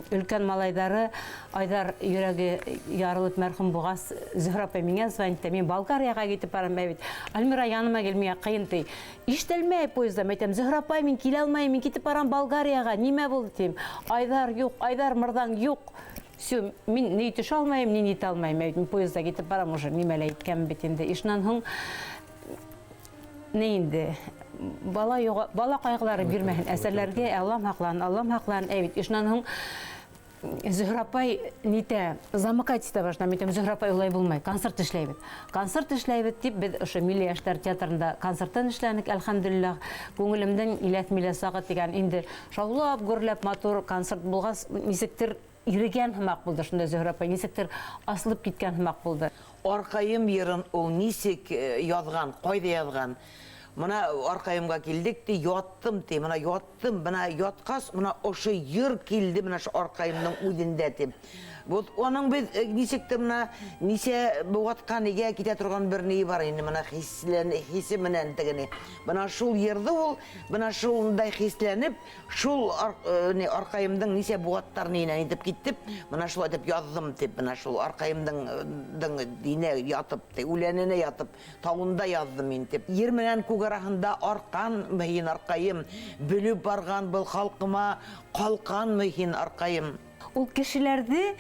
өлкән малайҙары Айҙар йөрәге ярылып мәрхүм булғас, Зөһрә апай миңә звонит, мин Болгарияға китеп барам бит. Альмира яныма кил, миңә ҡыйын ти. Ишетелмәй поезда, әйтәм, Зөһрә апай, мин килә алмайым, мин китеп барам Болгарияға, нимә булды тим. Айҙар юҡ, Айҙар мырҙаң юҡ. Всё, мин ни төшә алмайым, ни нитә алмайым. Мин поезда китеп барам уже, нимә лә әйткән бит инде. Шунан һуң ни инде? Бала юға, бала ҡайғылары бирмәһен әсәләргә, Аллам һаҡлан, Аллам һаҡлан. Әй бит, шунан һуң Зөһрә апай нитә, замыкать итә башлай. Мин әйтәм, Зөһрә апай, улай булмай, концерт эшләйбеҙ. Концерт эшләйбеҙ тип беҙ ошо Милли йәштәр театрында концерттан эшләнек, әлхәмдүлилләһ. Күңелемдең иләҫ-миләс сағы тигән инде шаулап, гөрләп матур концерт булғас, нисектер ирегән һымаҡ булды шунда Зөһрә апай, нисектер асылып киткән һымаҡ булды. Арҡайым йырын ул нисек яҙған, ҡайҙа яҙған? Мына арҡайымға килдек ти, яттым ти, мына яттым, мына ятҡас, мына ошо йыр килде, мына ошо арҡайымдың үҙендә ти. Вот уның беҙ нисектер мына нисә быуатҡа нигә китә торған бер ни бар инде, мына хисе менән тегене. Бына шул йырҙы ул, бына шундай хисләнеп, шул ни, арҡайымдың нисә быуаттар нинән итеп китеп, мына шулай итеп яҙҙым тип, мына шул арҡайымдың динә ятып, ти, үләненә ятып, тауында яҙҙым мин тип. Ер менән күк араһында арҡан мөһин арҡайым, бөлөп барған был халҡыма ҡалҡан мөһин арҡайым. Ул кешеләрҙе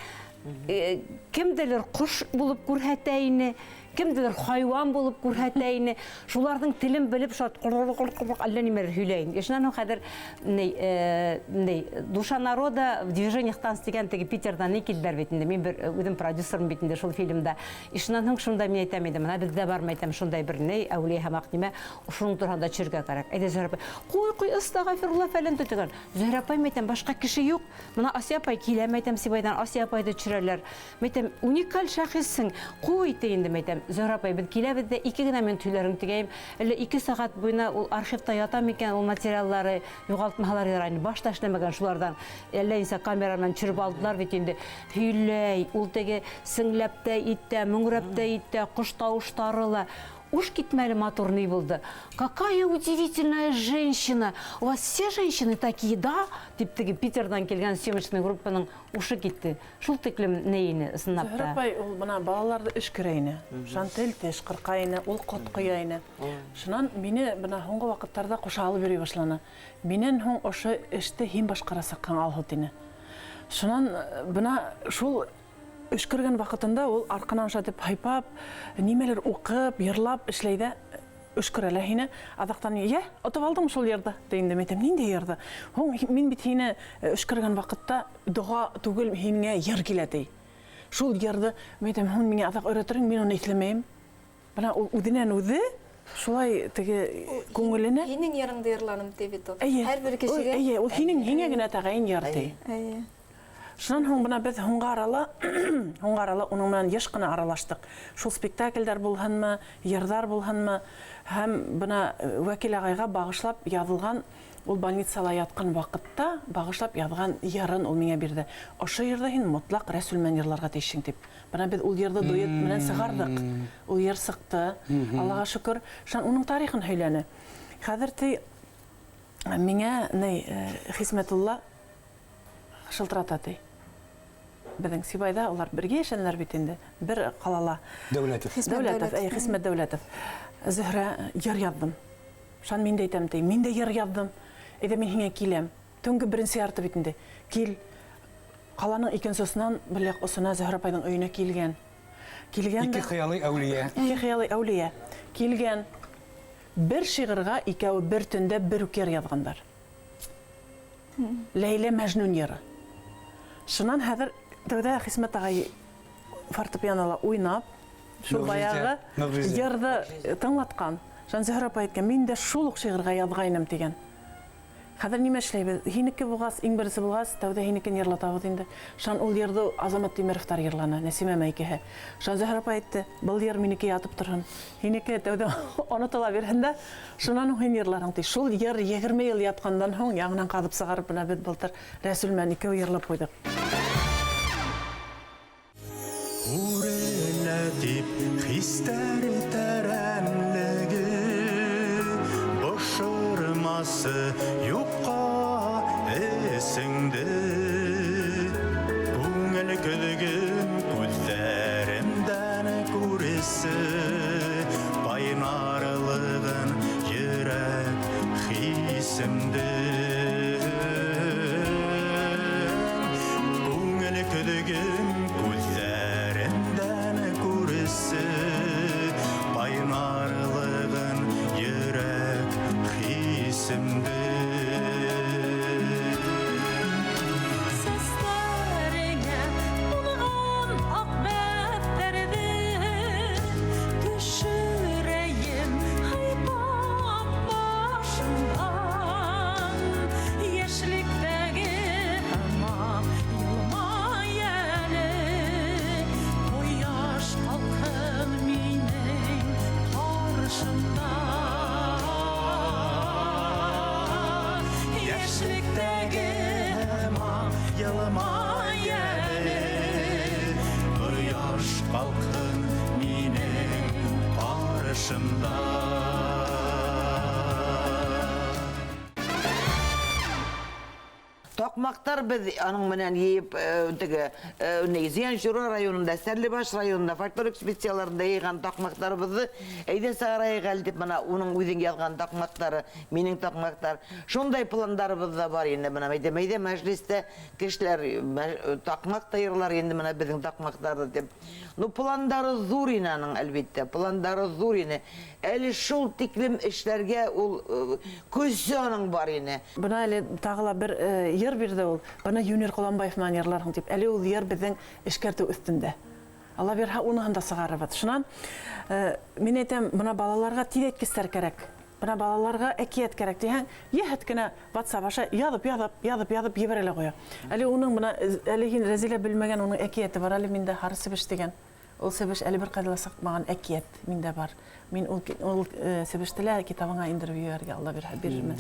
кемделер ҡош булып күрһәтә ине, кемделер хайуан булып күрһәтә ине. Шуларҙың телен белеп, шат ҡор-ҡор-ҡор-ҡор әллә нимәләр һөйләй ине. Шунан һуң хәҙер ни, Душа народа в движениях танц тигән теге Питерҙан ни килделәр бит инде. Мин бер үҙем продюсермын бит инде шул фильмда. Шунан һуң шунда мин әйтәм инде, мына беҙҙә бармы әйтәм, шундай бер ни, әүлиә һымаҡ нимә, шуның тураһында төшөргә кәрәк. Әйҙә, Зөһрә апай, ҡуй, ҡуй, астағфирулла фәлән тигән. Зөһрә апай, мин әйтәм, башҡа кеше юҡ. Мына Асия апай килә, мин әйтәм, Сибайҙан Асия апайҙы төшөрәләр. Мин әйтәм, уникаль шәхессең, ҡуй ти инде, мин әйтәм. Зөһрә апай, беҙ киләбеҙ ҙә 2 генә минут һөйләрһең тигәйем. Әллә 2 сәғәт буйына ул архивта ята микән, ул материаллары юғалтмаһалар ярай инде, башта эшләмәгән шуларҙан. Әллә нисә камера менән төшөрөп алдылар бит инде. Һөйләй, ул теге сеңләп тә итә, мөңрәп тә итә, ҡош тауыштары ла. Уж китмәле матур ни булды. Какая удивительная женщина. У вас все женщины такие, да? Тип теге Питерҙан килгән съемочный группаның ушы китте. Шул тиклем нейне ысынлап та. Зөһрә апай, ул бына балаларҙы өшкөрә ине. Шантел теш ҡырҡа ине, ул ҡот ҡоя ине. Шунан мине бына һуңғы ваҡыттарҙа ҡуша алып йөрөй башланы. Минән һуң ошо эште һин башҡарасаҡһың, Алһыу, тине. Шунан бына шул өшкөргән ваҡытында ул арҡанан шатып һыйпап, нимәлер уҡып, йырлап эшләй ҙә, өшкөрә лә һине. Аҙаҡтан, йә, отоп алдың шул йырҙы, ти инде. Мин әйтәм, ниндәй йырҙы? Һуң мин бит һине өшкөргән ваҡытта доға түгел, һиңә йыр килә, ти. Шул йырҙы, мин әйтәм, һуң миңә аҙаҡ өйрәтерһең, мин уны иҫләмәйем. Бына ул үҙенән үҙе шулай теге күңеленә. Һинең йырыңды йырланым, ти бит ул. Эйе. Һәр бер кешегә. Эйе, ул һинең һиңә генә тәғәйен йыр, ти. Эйе. Шунан һуң бына беҙ һуңғы арала уның менән йыш ҡына аралаштыҡ. Шул спектаклдәр булһынмы, йырҙар булһынмы, һәм бына Вәкил ағайға бағышлап яҙылған, ул больницала ятҡан ваҡытта бағышлап яҙған йырын ул миңә бирҙе. Ошо йырҙы һин мотлаҡ Рәсүл менән йырларға тейешһең тип. Бына беҙ ул йырҙы дуэт менән сығарҙыҡ. Ул йыр сыҡты, Аллаға шөкөр. Шунан уның тарихын һөйләне. Хәҙер ти миңә Хисмәтулла шылтырата ти. Беҙҙең Сибайҙа улар бергә йәшәнеләр бит инде, бер ҡалала. Дәүләтов. Хисмәт Дәүләтов, Дәүләтов. әй, Хисмәт Дәүләтов. Зөһрә, йыр яҙҙым. Шунан мин дә әйтәм ти, мин дә йыр яҙҙым. Әйҙә мин һиңә киләм. Төнгө беренсе ярты бит инде. Кил. Ҡаланың икенсе осонан бер яҡ осона Зөһрә апайҙың өйөнә килгән. Килгән Ике дә хыялый әүлиә. Ике хыялый әүлиә. Килгән. Бер шиғырға икәүе бер төндә бер үк йыр яҙғандар. Ләйлә Мәжнүн йыры. Шунан хәҙер тәүҙә Хисмәт ағай фортепианола уйнап, шул Мөғжизә, баяғы мөғжизә. йырҙы тыңлатҡан. Шунан Зөһрә апай әйткән, мин дә шул уҡ шиғырға яҙғайным тигән. Хәҙер нимә эшләйбеҙ? Һинеке булғас, иң беренсе булғас, тәүҙә һинекен йырлатабыҙ инде. Шунан ул йырҙы Азамат Тимеровтар йырланы, Нәсимә Мәйкеһе. Шунан Зөһрә апай әйтте, был йыр минеке ятып торһон. Һинеке тәүҙә онотола бирһен дә, шунан һуң һин йырларың ти. Шул йыр 20 йыл ятҡандан һуң яңынан ҡаҙып сығарып, бына беҙ былтыр Рәсүл менән икәү йырлап ҡуйҙыҡ. Күренә тип хистәр тәрәнлеге, бошормасы юҡҡа Төҫөңдө күңел көҙгөм күҙҙәремдән күресе ҡайнарлығын йөрәк хисемде. Күңел көҙгөм күҙҙәремдән күресе ҡайнарлығын йөрәк хисемде. Сәстәреңә тулған аҡ дәфтәрҙе төшөрәйем һыйпап башыңдан. Йәшлектәге һымаҡ йылмай әле, ҡояш ҡалҡһын минең ҡаршымда. Йәшлектәге һымаҡ йылмай әле, ҡояш ҡалҡһын минең ҡаршымда. Таҡмаҡтар беҙ аның менән йыйып, теге, ни, Зиянчура районында, Стәрлебаш районында, фольклор экспедицияларында йыйған таҡмаҡтарыбыҙҙы әйҙә сығарайыҡ әле тип, бына уның үҙең яҙған таҡмаҡтары, минең таҡмаҡтар. Шундай пландарыбыҙ ҙа бар инде, бына әйтәм, әйҙә мәжлестә кешеләр таҡмаҡ та йырлар инде бына беҙҙең таҡмаҡтарҙы тип. Ну, пландары ҙур ине аның, әлбиттә, пландары ҙур ине. Әле шул тиклем эшләргә ул көсө аның бар ине. Бына әле тағы ла бер йыр бирҙе ул. Бына Юнир Ҡоланбаев менән йырларһың тип. Әле ул йыр беҙҙең эшкәртеү өҫтөндә. Алла бирһә, уныһын да сығарырбыҙ. Шунан мин әйтәм, бына балаларға тиҙәткестәр кәрәк. Бына балаларға әкиәт кәрәк тиһәң, йәһәт кенә WhatsApp аша яҙып, яҙып, яҙып, яҙып ебәрә лә ҡуя. Әле уның бына, әле һин Рәзилә белмәгән уның әкиәте бар, әле миндә Һары себеш тигән. Ул себеш әле бер ҡайҙа ла сыҡмаған әкиәт миндә бар. Мин ул себеште лә китабыңа индереп ебәрергә Алла бирһә бирермен.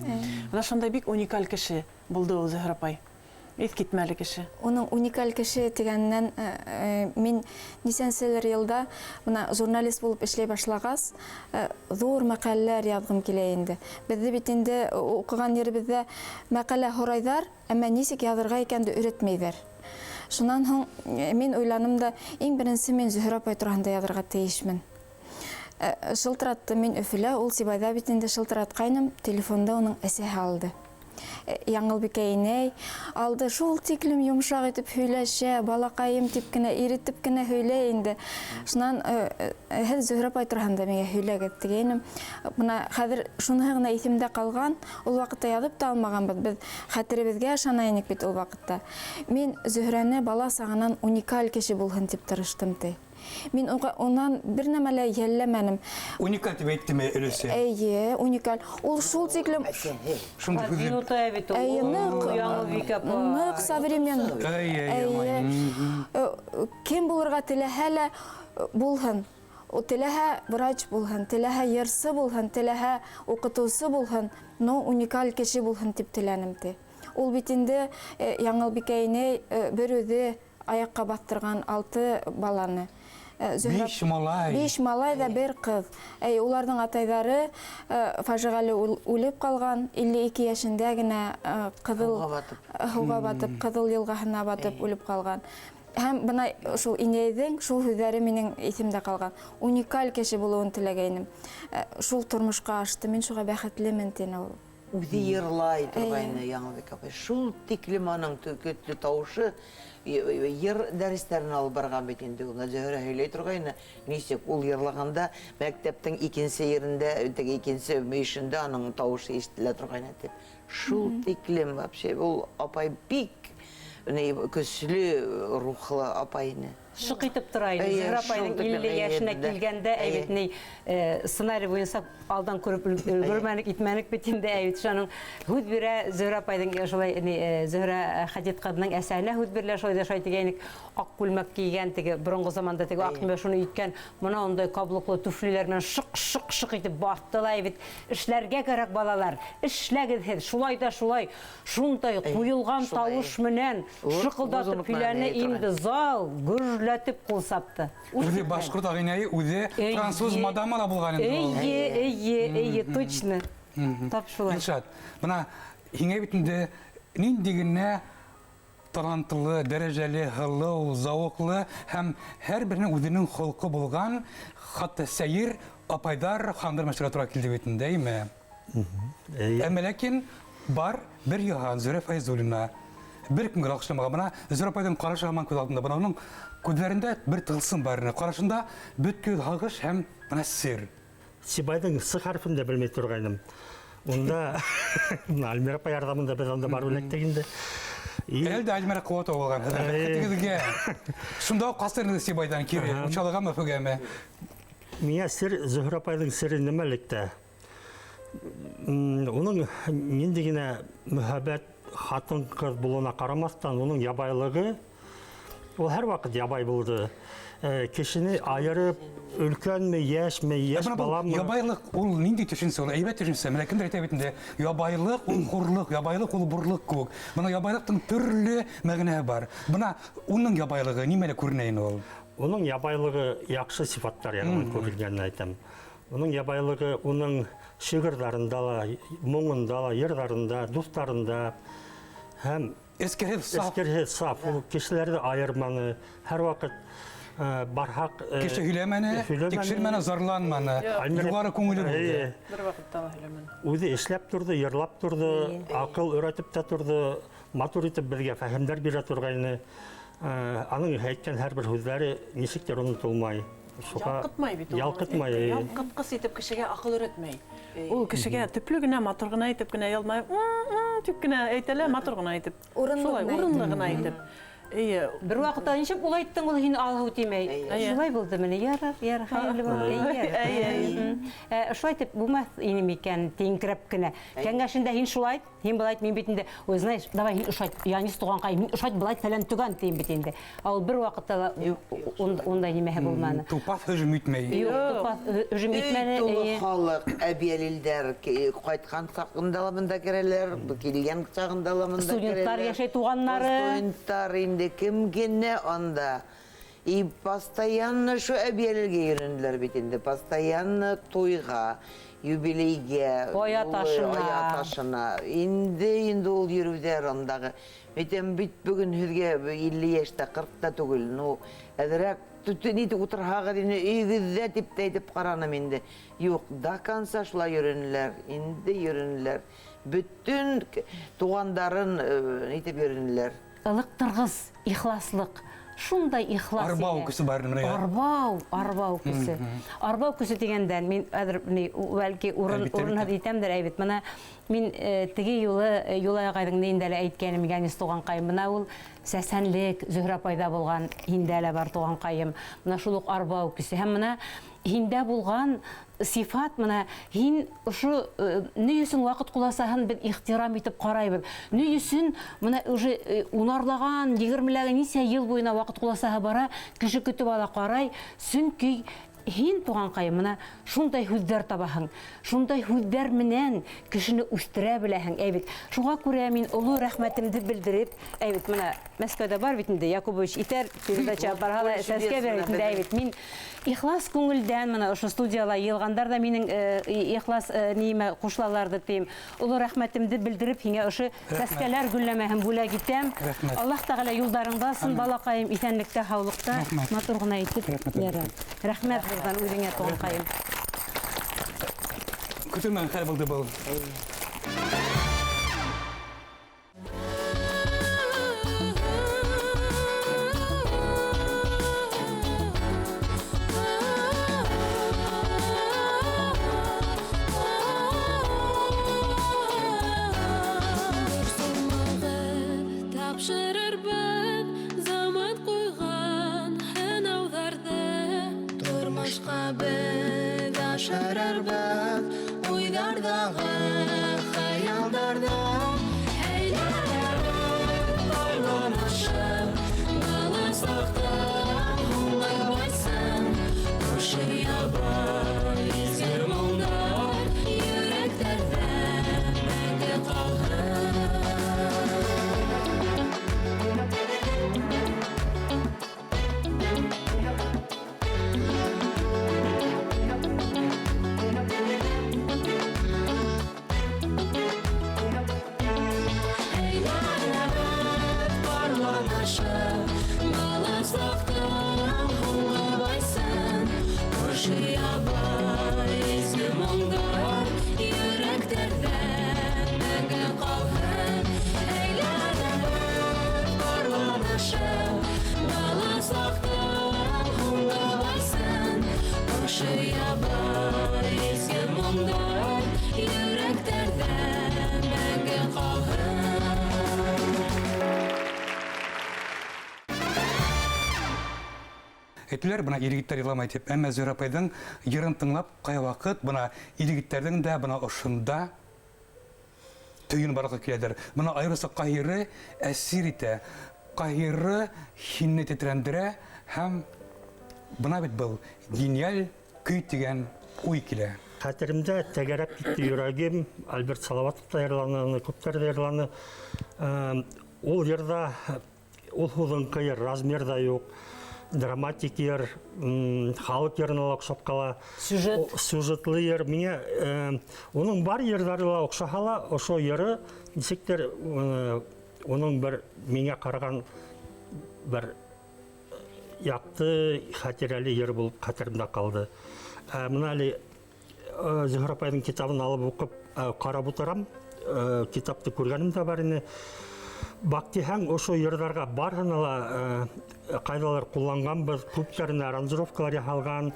Бына шундай бик уникаль кеше булды ул Зөһрә апай. Иҫ китмәле кеше. Уның уникаль кеше тигәненән мин нисәнселер йылда бына журналист булып эшләй башлағас, ҙур мәҡәләләр яҙғым килә инде. Беҙҙе бит инде уҡыған еребеҙҙә мәҡәлә һорайҙар, әммә нисек яҙырға икәнде өйрәтмәйҙәр. Шунан һуң мин уйланым да, иң беренсе мин Зөһрә апай тураһында яҙырға тейешмен. Шылтыратты мин Өфөлә, ул Сибайҙа бит инде шылтыратҡайным, телефонда уның әсәһе алды. Яңылбикә инәй алды, шул тиклем йомшаҡ итеп һөйләшә, балаҡайым тип кенә, иретеп кенә һөйләй инде. Шунан һеҙ Зөһрә апай тураһында миңә һөйләгеҙ тигәйнем. Бына хәҙер шуныһы ғына иҫемдә ҡалған, ул ваҡытта яҙып та алмағанбыҙ, беҙ хәтеребеҙгә ышана инек бит ул ваҡытта. Мин Зөһрәне бала сағынан уникаль кеше булһын тип тырыштым ти. Мин унан бер нәмә лә йәлләмәнем. Уникаль тип әйттеме өлөсө? Эйе, уникаль. Ул шул тиклем Шундый һүҙлек. Минута бит ул. Эйе, Яңылбикә апа. ныҡ современный. Эйе, эйе, Эйе. Кем булырға теләһә лә булһын. Ул теләһә врач булһын, теләһә йырсы булһын, теләһә уҡытыусы булһын, но уникаль кеше булһын тип теләнем ти. Ул бит инде Яңылбикә инәй бер үҙе аяҡҡа баҫтырған 6 баланы. Зөһрә Биш малай. Биш малай ҙа бер ҡыҙ. Әй, уларҙың атайҙары фажиғәле үлеп ҡалған, илле ике йәшендә генә ҡыҙыл Һыуға батып. һыуға батып, Ҡыҙыл йылғаһына батып үлеп ҡалған. Һәм бына шул инәйҙең шул һүҙҙәре минең иҫемдә ҡалған. Уникаль кеше булыуын теләгәйнем. Шул тормошҡа ашты, мин шуға бәхетлемен, тине ул. Үҙе йырлай торғайны Яңылбикә апай. Шул тиклем аның көтлө тауышы, йыр дәрестәрен алып барған бит инде ул. Зөһрә һөйләй торғайны, нисек ул йырлағанда мәктәптең икенсе ерендә, теге икенсе мөйөшөндә аның тауышы ишетелә торғайны тип. Шул тиклем вообще ул апай бик көслө рухлы апай ине. Шыҡ итеп тора ине. Эйе, Зөһрә апайҙың шул тиклем, илле эйе, йәшенә беҙҙә. килгәндә, Эйе. әйбит ни, сценарий буйынса алдан күреп өлгөрмәнек, итмәнек бит инде, әйбит шуның һүҙ бирә Зөһрә апайҙың шулай, ни Зөһрә Хәдит ҡыҙының әсәһенә һүҙ бирелә, шулай ҙа шулай тигәйнек, аҡ күлмәк кейгән, теге боронғо заманда теге аҡ Эйе. нимә шуны иткән, мына ундай каблуклы туфлиләр менән шыҡ-шыҡ-шыҡ итеп баҫты ла, әйбит, эшләргә кәрәк, балалар, эшләгеҙ һеҙ, шулай ҙа шулай, шундай Эйе, ҡуйылған шулай. тауыш менән Лозунг шыҡылдатып менән һөйләне әйтә инде, торған. зал гөрләтеп ҡул сапты. Үҙе башҡорт ағинәйе, үҙе Эйе. француз мадамы ла булған инде ул. Эйе, эйе, эйе, точно. Тап шулай. Илшат, бына һиңә бит инде Нинди генә талантлы, дәрәҗәле, һылыу, зауыҡлы һәм һәр беренең үҙенең холҡо булған, хатта сәйер апайҙар, хандар мәшһүрә тура килде бит инде, әйме? Әммә ләкин бар бер йыһан Зөһрә Фәйзуллина. Бер кемгә лә оҡшамаған. Бына Зөһрә апайҙың ҡарашы һаман күҙ алдында. Бына уның күҙҙәрендә бер тылсым бар ине. Ҡарашында бөткөл һағыш һәм бына сер. Сибайҙың С хәрефен дә белмәй торғайным. Унда Альмира апай ярҙамында беҙ анда барып эләктек инде. Әле дә Альмира Ҡыуатова булған һеҙҙең рәхәтегеҙгә. Шунда уҡ ҡасыр инде Сибайҙан кире, Учалығамы, Өфөгәме? Миңә сер, Зөһрә апайҙың сере нимәлектә? Уның ниндәй генә мөхәббәт хатын-ҡыҙ булыуына ҡарамаҫтан, уның ябайлығы, ул һәр ваҡыт ябай булды. Кешене айырып, өлкәнме, йәшме, йәш Ә бына был баламы? Ябайлыҡ ул ниндәй төшөнсә, ул әйбәт төшөнсә. Менә кемдер әйтә бит инде, ябайлыҡ ул хурлыҡ, ябайлыҡ ул бурлыҡ кеүек. Бына ябайлыҡтың төрлө мәғәнәһе бар. Бына уның ябайлығы нимәлә күренә инде ул? Уның ябайлығы яҡшы сифаттар яғынан күренгәнен әйтәм. Уның ябайлығы уның шиғырҙарында ла, моңонда ла, йырҙарында, дуҫтарында һәм Эскерһеҙ саф. Эскерһеҙ саф. Ул кешеләрҙе айырманы. Һәр ваҡыт барһаҡ, Кеше һөйләмәне, һөйләмәне. тикшермәне, зарланманы. Альмира Юғары күңеле булды. Бер ваҡытта ла һөйләмәне. Үҙе эшләп торҙо, йырлап торҙо, аҡыл өйрәтеп тә торҙо, матур итеп беҙгә фәһемдәр бирә торғайны. Аның әйткән һәр бер һүҙҙәре нисектер онотолмай. Шуға Ялҡытмай бит ул. Ялҡытмай, эйе. Ялҡытҡыс итеп кешегә аҡыл өйрәтмәй. Ул кешегә төплө генә, матур ғына итеп кенә ялмайып, дип кенә әйтә лә, матур ғына итеп. Урынлы Шулай, ғына урынлы итеп. ғына итеп. Эйе. Бер ваҡытта ничек ул әйттең, ул һин алһыу тимәй. Шулай булды менә. Ярар, ярар, хәйерле булды. Эйе. Шулай итеп булмаҫ ине микән, тиңкерәп кенә. Кәңәшендә һин шулай әйт, һин былай әйт, мин бит инде, ой, знаешь, давай һин ошайт, Янис туғанҡай, мин ошайт былай фәлән төгән тием бит инде. Ә ул бер ваҡытта ла ундай нимәһе булманы. Тупаҫ һөжүм итмәй. Юҡ, тупаҫ һөжүм итмәне, Өй тулы эйе. халыҡ, әбйәлилдәр ҡайтҡан сағында ла бында керәләр, килгән сағында ла бында Студенттар керәләр. йәшәй туғаннары. Студенттар инде кем генә анда. И постоянно шу әбйәлилгә йөрөнделәр бит инде, постоянно туйға, юбилейгә, Оя ташына. оя ташына. Инде, инде ул йөрөүҙәр андағы. Әйтәм бит бөгөн һеҙгә илле йәштә, ҡырҡта түгел. Ну, әҙерәк нитеп ултырһағыҙ инде, өйөгөҙҙә тип тә әйтеп ҡараным инде. Юҡ, до конца шулай йөрөнөләр, инде йөрөнөләр. Бөтөн туғандарын нитеп йөрөнөләр. Ылыҡтырғыс ихласлыҡ. Шундай ихлас Арбау ине. көсө бар менә. Арбау, арбау көсө. Арбау көсө тигәндән мин хәҙер ни, бәлки Әлбиттә, урынһыҙ әлбиттә. итәмдер, әйбит. Бына мин теге юлы Юлай ағайҙың нейендә лә әйткәнем, Янис туғанҡайым. Бына ул сәсәнлек Зөһрә апайҙа булған, һиндә лә бар туғанҡайым. Бына шул уҡ арбау көсө. Һәм бына һиндә булған сифат, бына һин ошо ни өсөн ваҡыт ҡуласаһын беҙ ихтирам итеп ҡарайбыҙ. Ни өсөн бына уже унарлаған, егермеләгән нисә йыл буйына ваҡыт ҡуласаһы бара, кеше көтөп ала ҡарай, сөнки һин туғанҡайым бына шундай һүҙҙәр табаһың, шундай һүҙҙәр менән кешене үҫтерә беләһең, әй бит. Шуға күрә мин оло рәхмәтемде белдереп, әй бит, бына Мәскәүҙә бар бит инде Якубович итәр, передача барһа ла сәскә бирә бит инде, әй бит. Мин ихлас күңелдән бына ошо студияла йыйылғандар ҙа минең ихлас нимә ҡушылаларҙыр тием. Оло рәхмәтемде белдереп һиңә ошо Рәхмәт. сәскәләр гөлләмәһен бүләк итәм. Рәхмәт. Аллаһ Тәғәлә юлдарыңда алсын, Амин. балаҡайым, иҫәнлектә, һаулыҡта, Рәхмәт. матур ғына итеп. Рәхмәт. Ярар. Рәхмәт ҙурҙан үҙеңә, туғанҡайым. Көтөлмәгән хәл булды был. Hey, Йырлар, изге моңдар йөрәктәрҙә мәңге ҡалһын. Әйтәләр, бына ир-егеттәр иламай тип, әммә Зөһрә апайҙың йырын тыңлап, ҡайваҡыт бына ир-егеттәрҙең дә бына ошонда төйөн барлыҡҡа киләлер. Бына айырыуса Ҡаһиры әсир итә, Ҡаһиры һине тетрәндерә һәм бына бит был гениаль көй тигән уй килә. Хәтеремдә тәгәрәп китте йөрәгем, Альберт Салаватов та йырланы, аны күптәр ҙә йырланы. Ул йырҙа, ул һуҙынҡы йыр, размер ҙа юҡ, драматик йыр, халыҡ йырына ла оҡшап ҡала. Сюжет. Сюжетлы йыр. Миңә уның бар йырҙары ла оҡшаһа ла, ошо йыры нисектер уның бер миңә ҡараған бер яҡты хәтирәле йыр булып хәтеремдә ҡалды. Бына әле Зөһрә апайҙың китабын алып уҡып, ҡарап ултырам. Китапты күргәнем дә бар ине. Баҡтиһәң, ошо йырҙарға барыһына ла ҡайҙалыр ҡулланғанбыҙ, күптәренә аранжировкалар яһалған.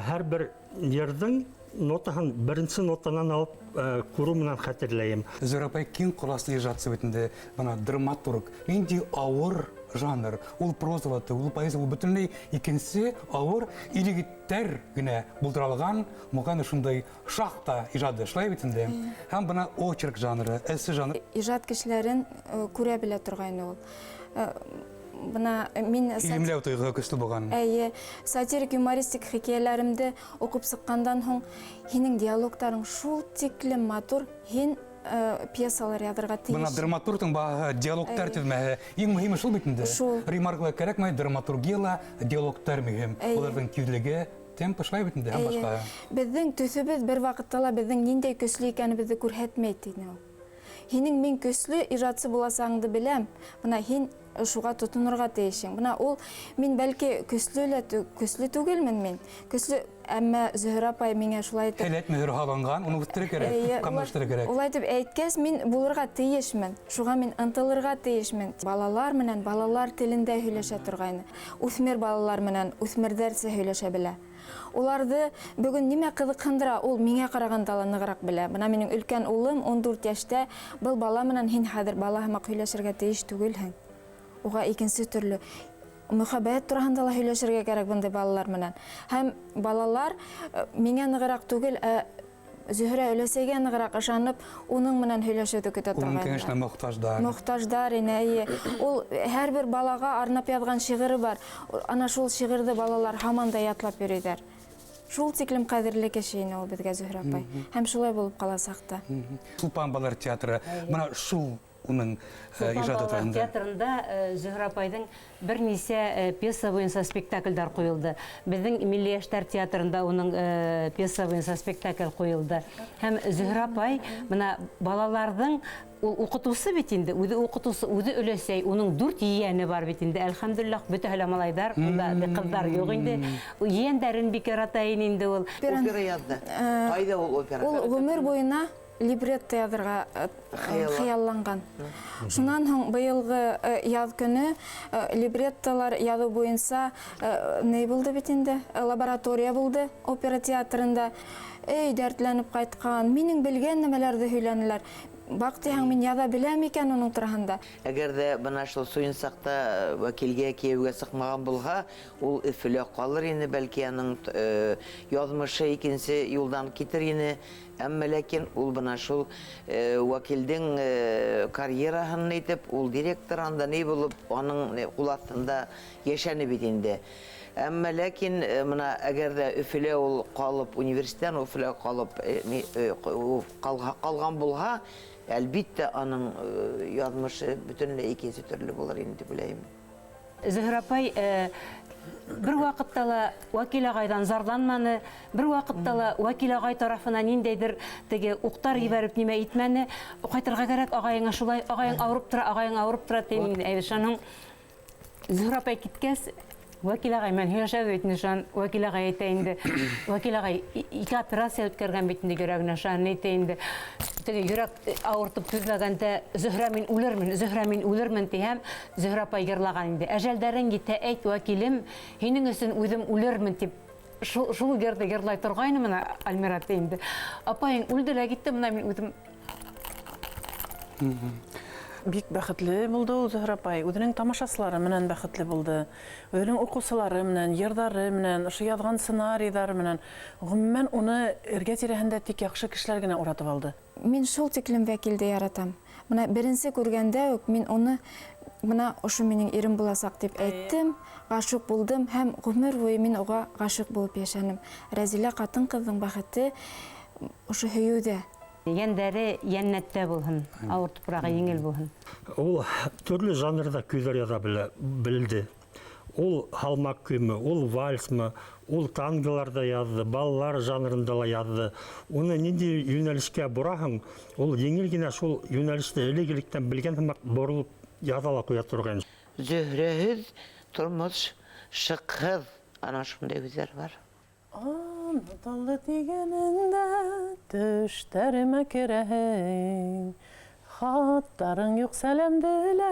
Һәр бер йырҙың нотаһын беренсе нотанан алып күреү менән хәтерләйем. Зөһрә апай киң ҡоласлы ижадсы бит инде, бына драматург. Ниндәй ауыр жанр, ул проза ла түгел, ул поэзия, ул бөтөнләй икенсе ауыр ир-егеттәр генә булдыра алған, моғайын шундай шахта ижады, шулай бит инде. Һәм бына очерк жанры, эссе жанры. Ижад кешеләрен күрә белә торғайны ул. Бына мин Илемләү тойғоһо көслө булған. Эйе, сатирик юмористик хикәйәләремде уҡып сыҡҡандан һуң һинең диалогтарың шул тиклем матур, һин пьесалар яҙырға тейеш. Бына драматургтың баһаһы диалогтар төҙмәһе. Иң мөһиме шул бит инде. Шул. Ремаркалар кәрәкмәй, драматургия ла, диалогтар мөһим. Уларҙың тиҙлеге, темпы шулай бит инде, һәм башҡа. Беҙҙең төҫөбөҙ бер ваҡытта ла беҙҙең ниндәй көслө икәнебеҙҙе күрһәтмәй тине ул. Һинең мин көслө ижадсы буласағыңды беләм. Бына һин шуға тотонорға тейешһең. Бына ул мин бәлки көслө лә көслө түгелмен мин. Көслө, әммә Зөһрә апай миңә шулай итеп Һәләт мөһөр һалынған, уны үҫтерергә кәрәк, камиллаштырырға кәрәк. Улай итеп әйткәс, мин булырға тейешмен. Шуға мин ынтылырға тейешмен. Балалар менән балалар телендә һөйләшә торғайны. Үҫмер балалар менән үҫмерҙәрсә һөйләшә белә. Уларҙы бөгөн нимә ҡыҙыҡһындыра, ул миңә ҡарағанда ла нығыраҡ белә. Бына минең өлкән улым 14 йәштә, был бала менән һин хәҙер бала һымаҡ һөйләшергә тейеш түгелһең. Уға икенсе төрлө мөхәббәт тураһында ла һөйләшергә кәрәк бындай балалар менән. Һәм балалар миңә нығыраҡ түгел, ә Зөһрә өләсәйгә нығыраҡ ышанып, уның менән һөйләшеүҙе көтә Уның торғайнылар. кәңәшенә мохтаждар. Мохтаждар ине, эйе. Ул һәр бер балаға арнап яҙған шиғыры бар. Ана шул шиғырҙы балалар һаман да ятлап йөрөйҙәр. Шул тиклем ҡәҙерле кеше ине ул беҙгә Зөһрә апай. Һәм шулай булып ҡаласаҡ та. Сулпан балалар театры, бына шул уның Сулпан ижады балалар тураһында. театрында Зөһрә апайҙың бер нисә пьеса буйынса спектакльдәр ҡуйылды. Беҙҙең Милли йәштәр театрында уның пьеса буйынса спектакль ҡуйылды. Һәм Зөһрә апай бына балаларҙың ул уҡытыусы бит инде, үҙе уҡытыусы, үҙе өләсәй, уның 4 ейәне бар бит инде. Әлхәмдүлилләһ, бөтәһе лә малайҙар, унда ҡыҙҙар юҡ инде. Ейәндәрен бик ярата ине инде ул. Опера яҙҙы. Ҡайҙа ул опера? Ул ғүмер буйына либретто яҙырға Хыяллан. хыялланған. Шунан һуң быйылғы яҙ көнө либреттолар яҙыу буйынса ни булды бит инде, лаборатория булды опера театрында. Эй, дәртләнеп ҡайтҡан, минең белгән нәмәләрҙе һөйләнеләр. Баҡтиһәң, мин яҙа беләм икән уның тураһында. Әгәр ҙә бына шул суйынсаҡта вәкилгә кейәүгә сыҡмаған булһа, ул Өфөлә ҡалыр ине, бәлки аның яҙмышы икенсе юлдан китер ине. Әммә ләкин ул бына шул вәкилдең карьераһын итеп, ул директор анда ни булып, аның ҡул аҫтында йәшәне бит инде. Әммә ләкин бына әгәр ҙә Өфөлә ул ҡалып, университеттән Өфөлә ҡалып ҡалған булһа, әлбиттә аның яҙмышы бөтөнләй икенсе төрлө булыр ине тип уйлайым. Зөһрә апай бер ваҡытта ла вәкил ағайҙан зарланманы, бер ваҡытта ла вәкил ағай тарафынан ниндәйҙер теге уҡтар ебәреп нимә итмәне. Ҡайтырға кәрәк, ағайыңа шулай, ағайың ауырып тора, ағайың ауырып тора тип инде. Әйе, шуның Зөһрә апай киткәс, вәкил ағай менән һөйләшәбеҙ бит инде, шунан вәкил ағай әйтә инде. Вәкил ағай ике операция үткәргән бит инде йөрәгенә, шунан әйтә инде. Теге йөрәк ауыртып түҙмәгәндә, Зөһрә мин үлермен, Зөһрә мин үлермен тиһәм, Зөһрә апай йырлаған инде. Әжәлдәрең етә, әйт вәкилем, һинең өсөн үҙем үлермен тип Шул йырҙы йырлай торғайны мына Альмира инде. Апайың үлде лә китте, мына мин үҙем. Бик бәхетле булды ул Зөһрә апай. Үҙенең тамашасылары менән бәхетле булды. Үҙенең уҡыусылары менән, йырҙары менән, ошо яҙған сценарийҙары менән. Ғөмүмән, уны эргә тирәһендә тик яҡшы кешеләр генә уратып алды. Мин шул тиклем вәкилде яратам. Мына беренсе күргәндә үк мин уны мына ошо минең ирем буласаҡ тип әйттем, ғашиҡ булдым һәм ғүмер буйы мин уға ғашиҡ булып йәшәнем. Рәзилә ҡатын-ҡыҙҙың бәхете ошо һөйөүҙә. Йәндәре йәннәттә булһын, ауыр тупрағы еңел булһын. Ул төрлө жанрҙа көйҙәр яҙа белде. Ул һалмаҡ көймө, ул вальсмы, ул танголар ҙа яҙҙы, балалар жанрында ла яҙҙы. Уны ниндәй йүнәлешкә бораһың, ул еңел генә шул йүнәлеште элек-электән белгән һымаҡ боролоп яҙа ла ҡуя торған. Зөһрәһеҙ тормош шыҡһыҙ, ана шундай һүҙҙәр бар. Онотолдо тигәнеңдә төштәремә керәһең. Хаттарың юҡ, сәләмде лә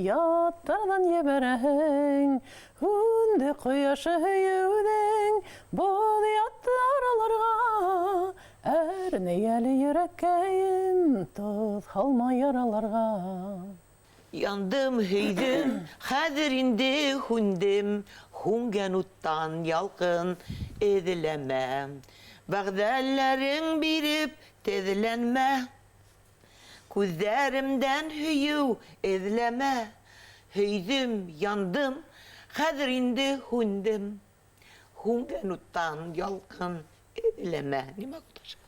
яттарҙан ебәрәһең. Һүнде ҡояшы һөйөүҙең боҙ ятты араларға. Әрней әле йөрәккәйем, тоҙ һалма яраларға. Яндым, һөйҙөм, хәҙер инде һүндем. Һүнгән уттан ялҡын эҙләмә. Вәғәҙәләрең биреп теҙләнмә. Күҙҙәремдән һөйөү эҙләмә. Һөйҙөм, яндым, хәҙер инде һүндем. Һүнгән уттан ялҡын эҙләмә. Нимә ҡуташа?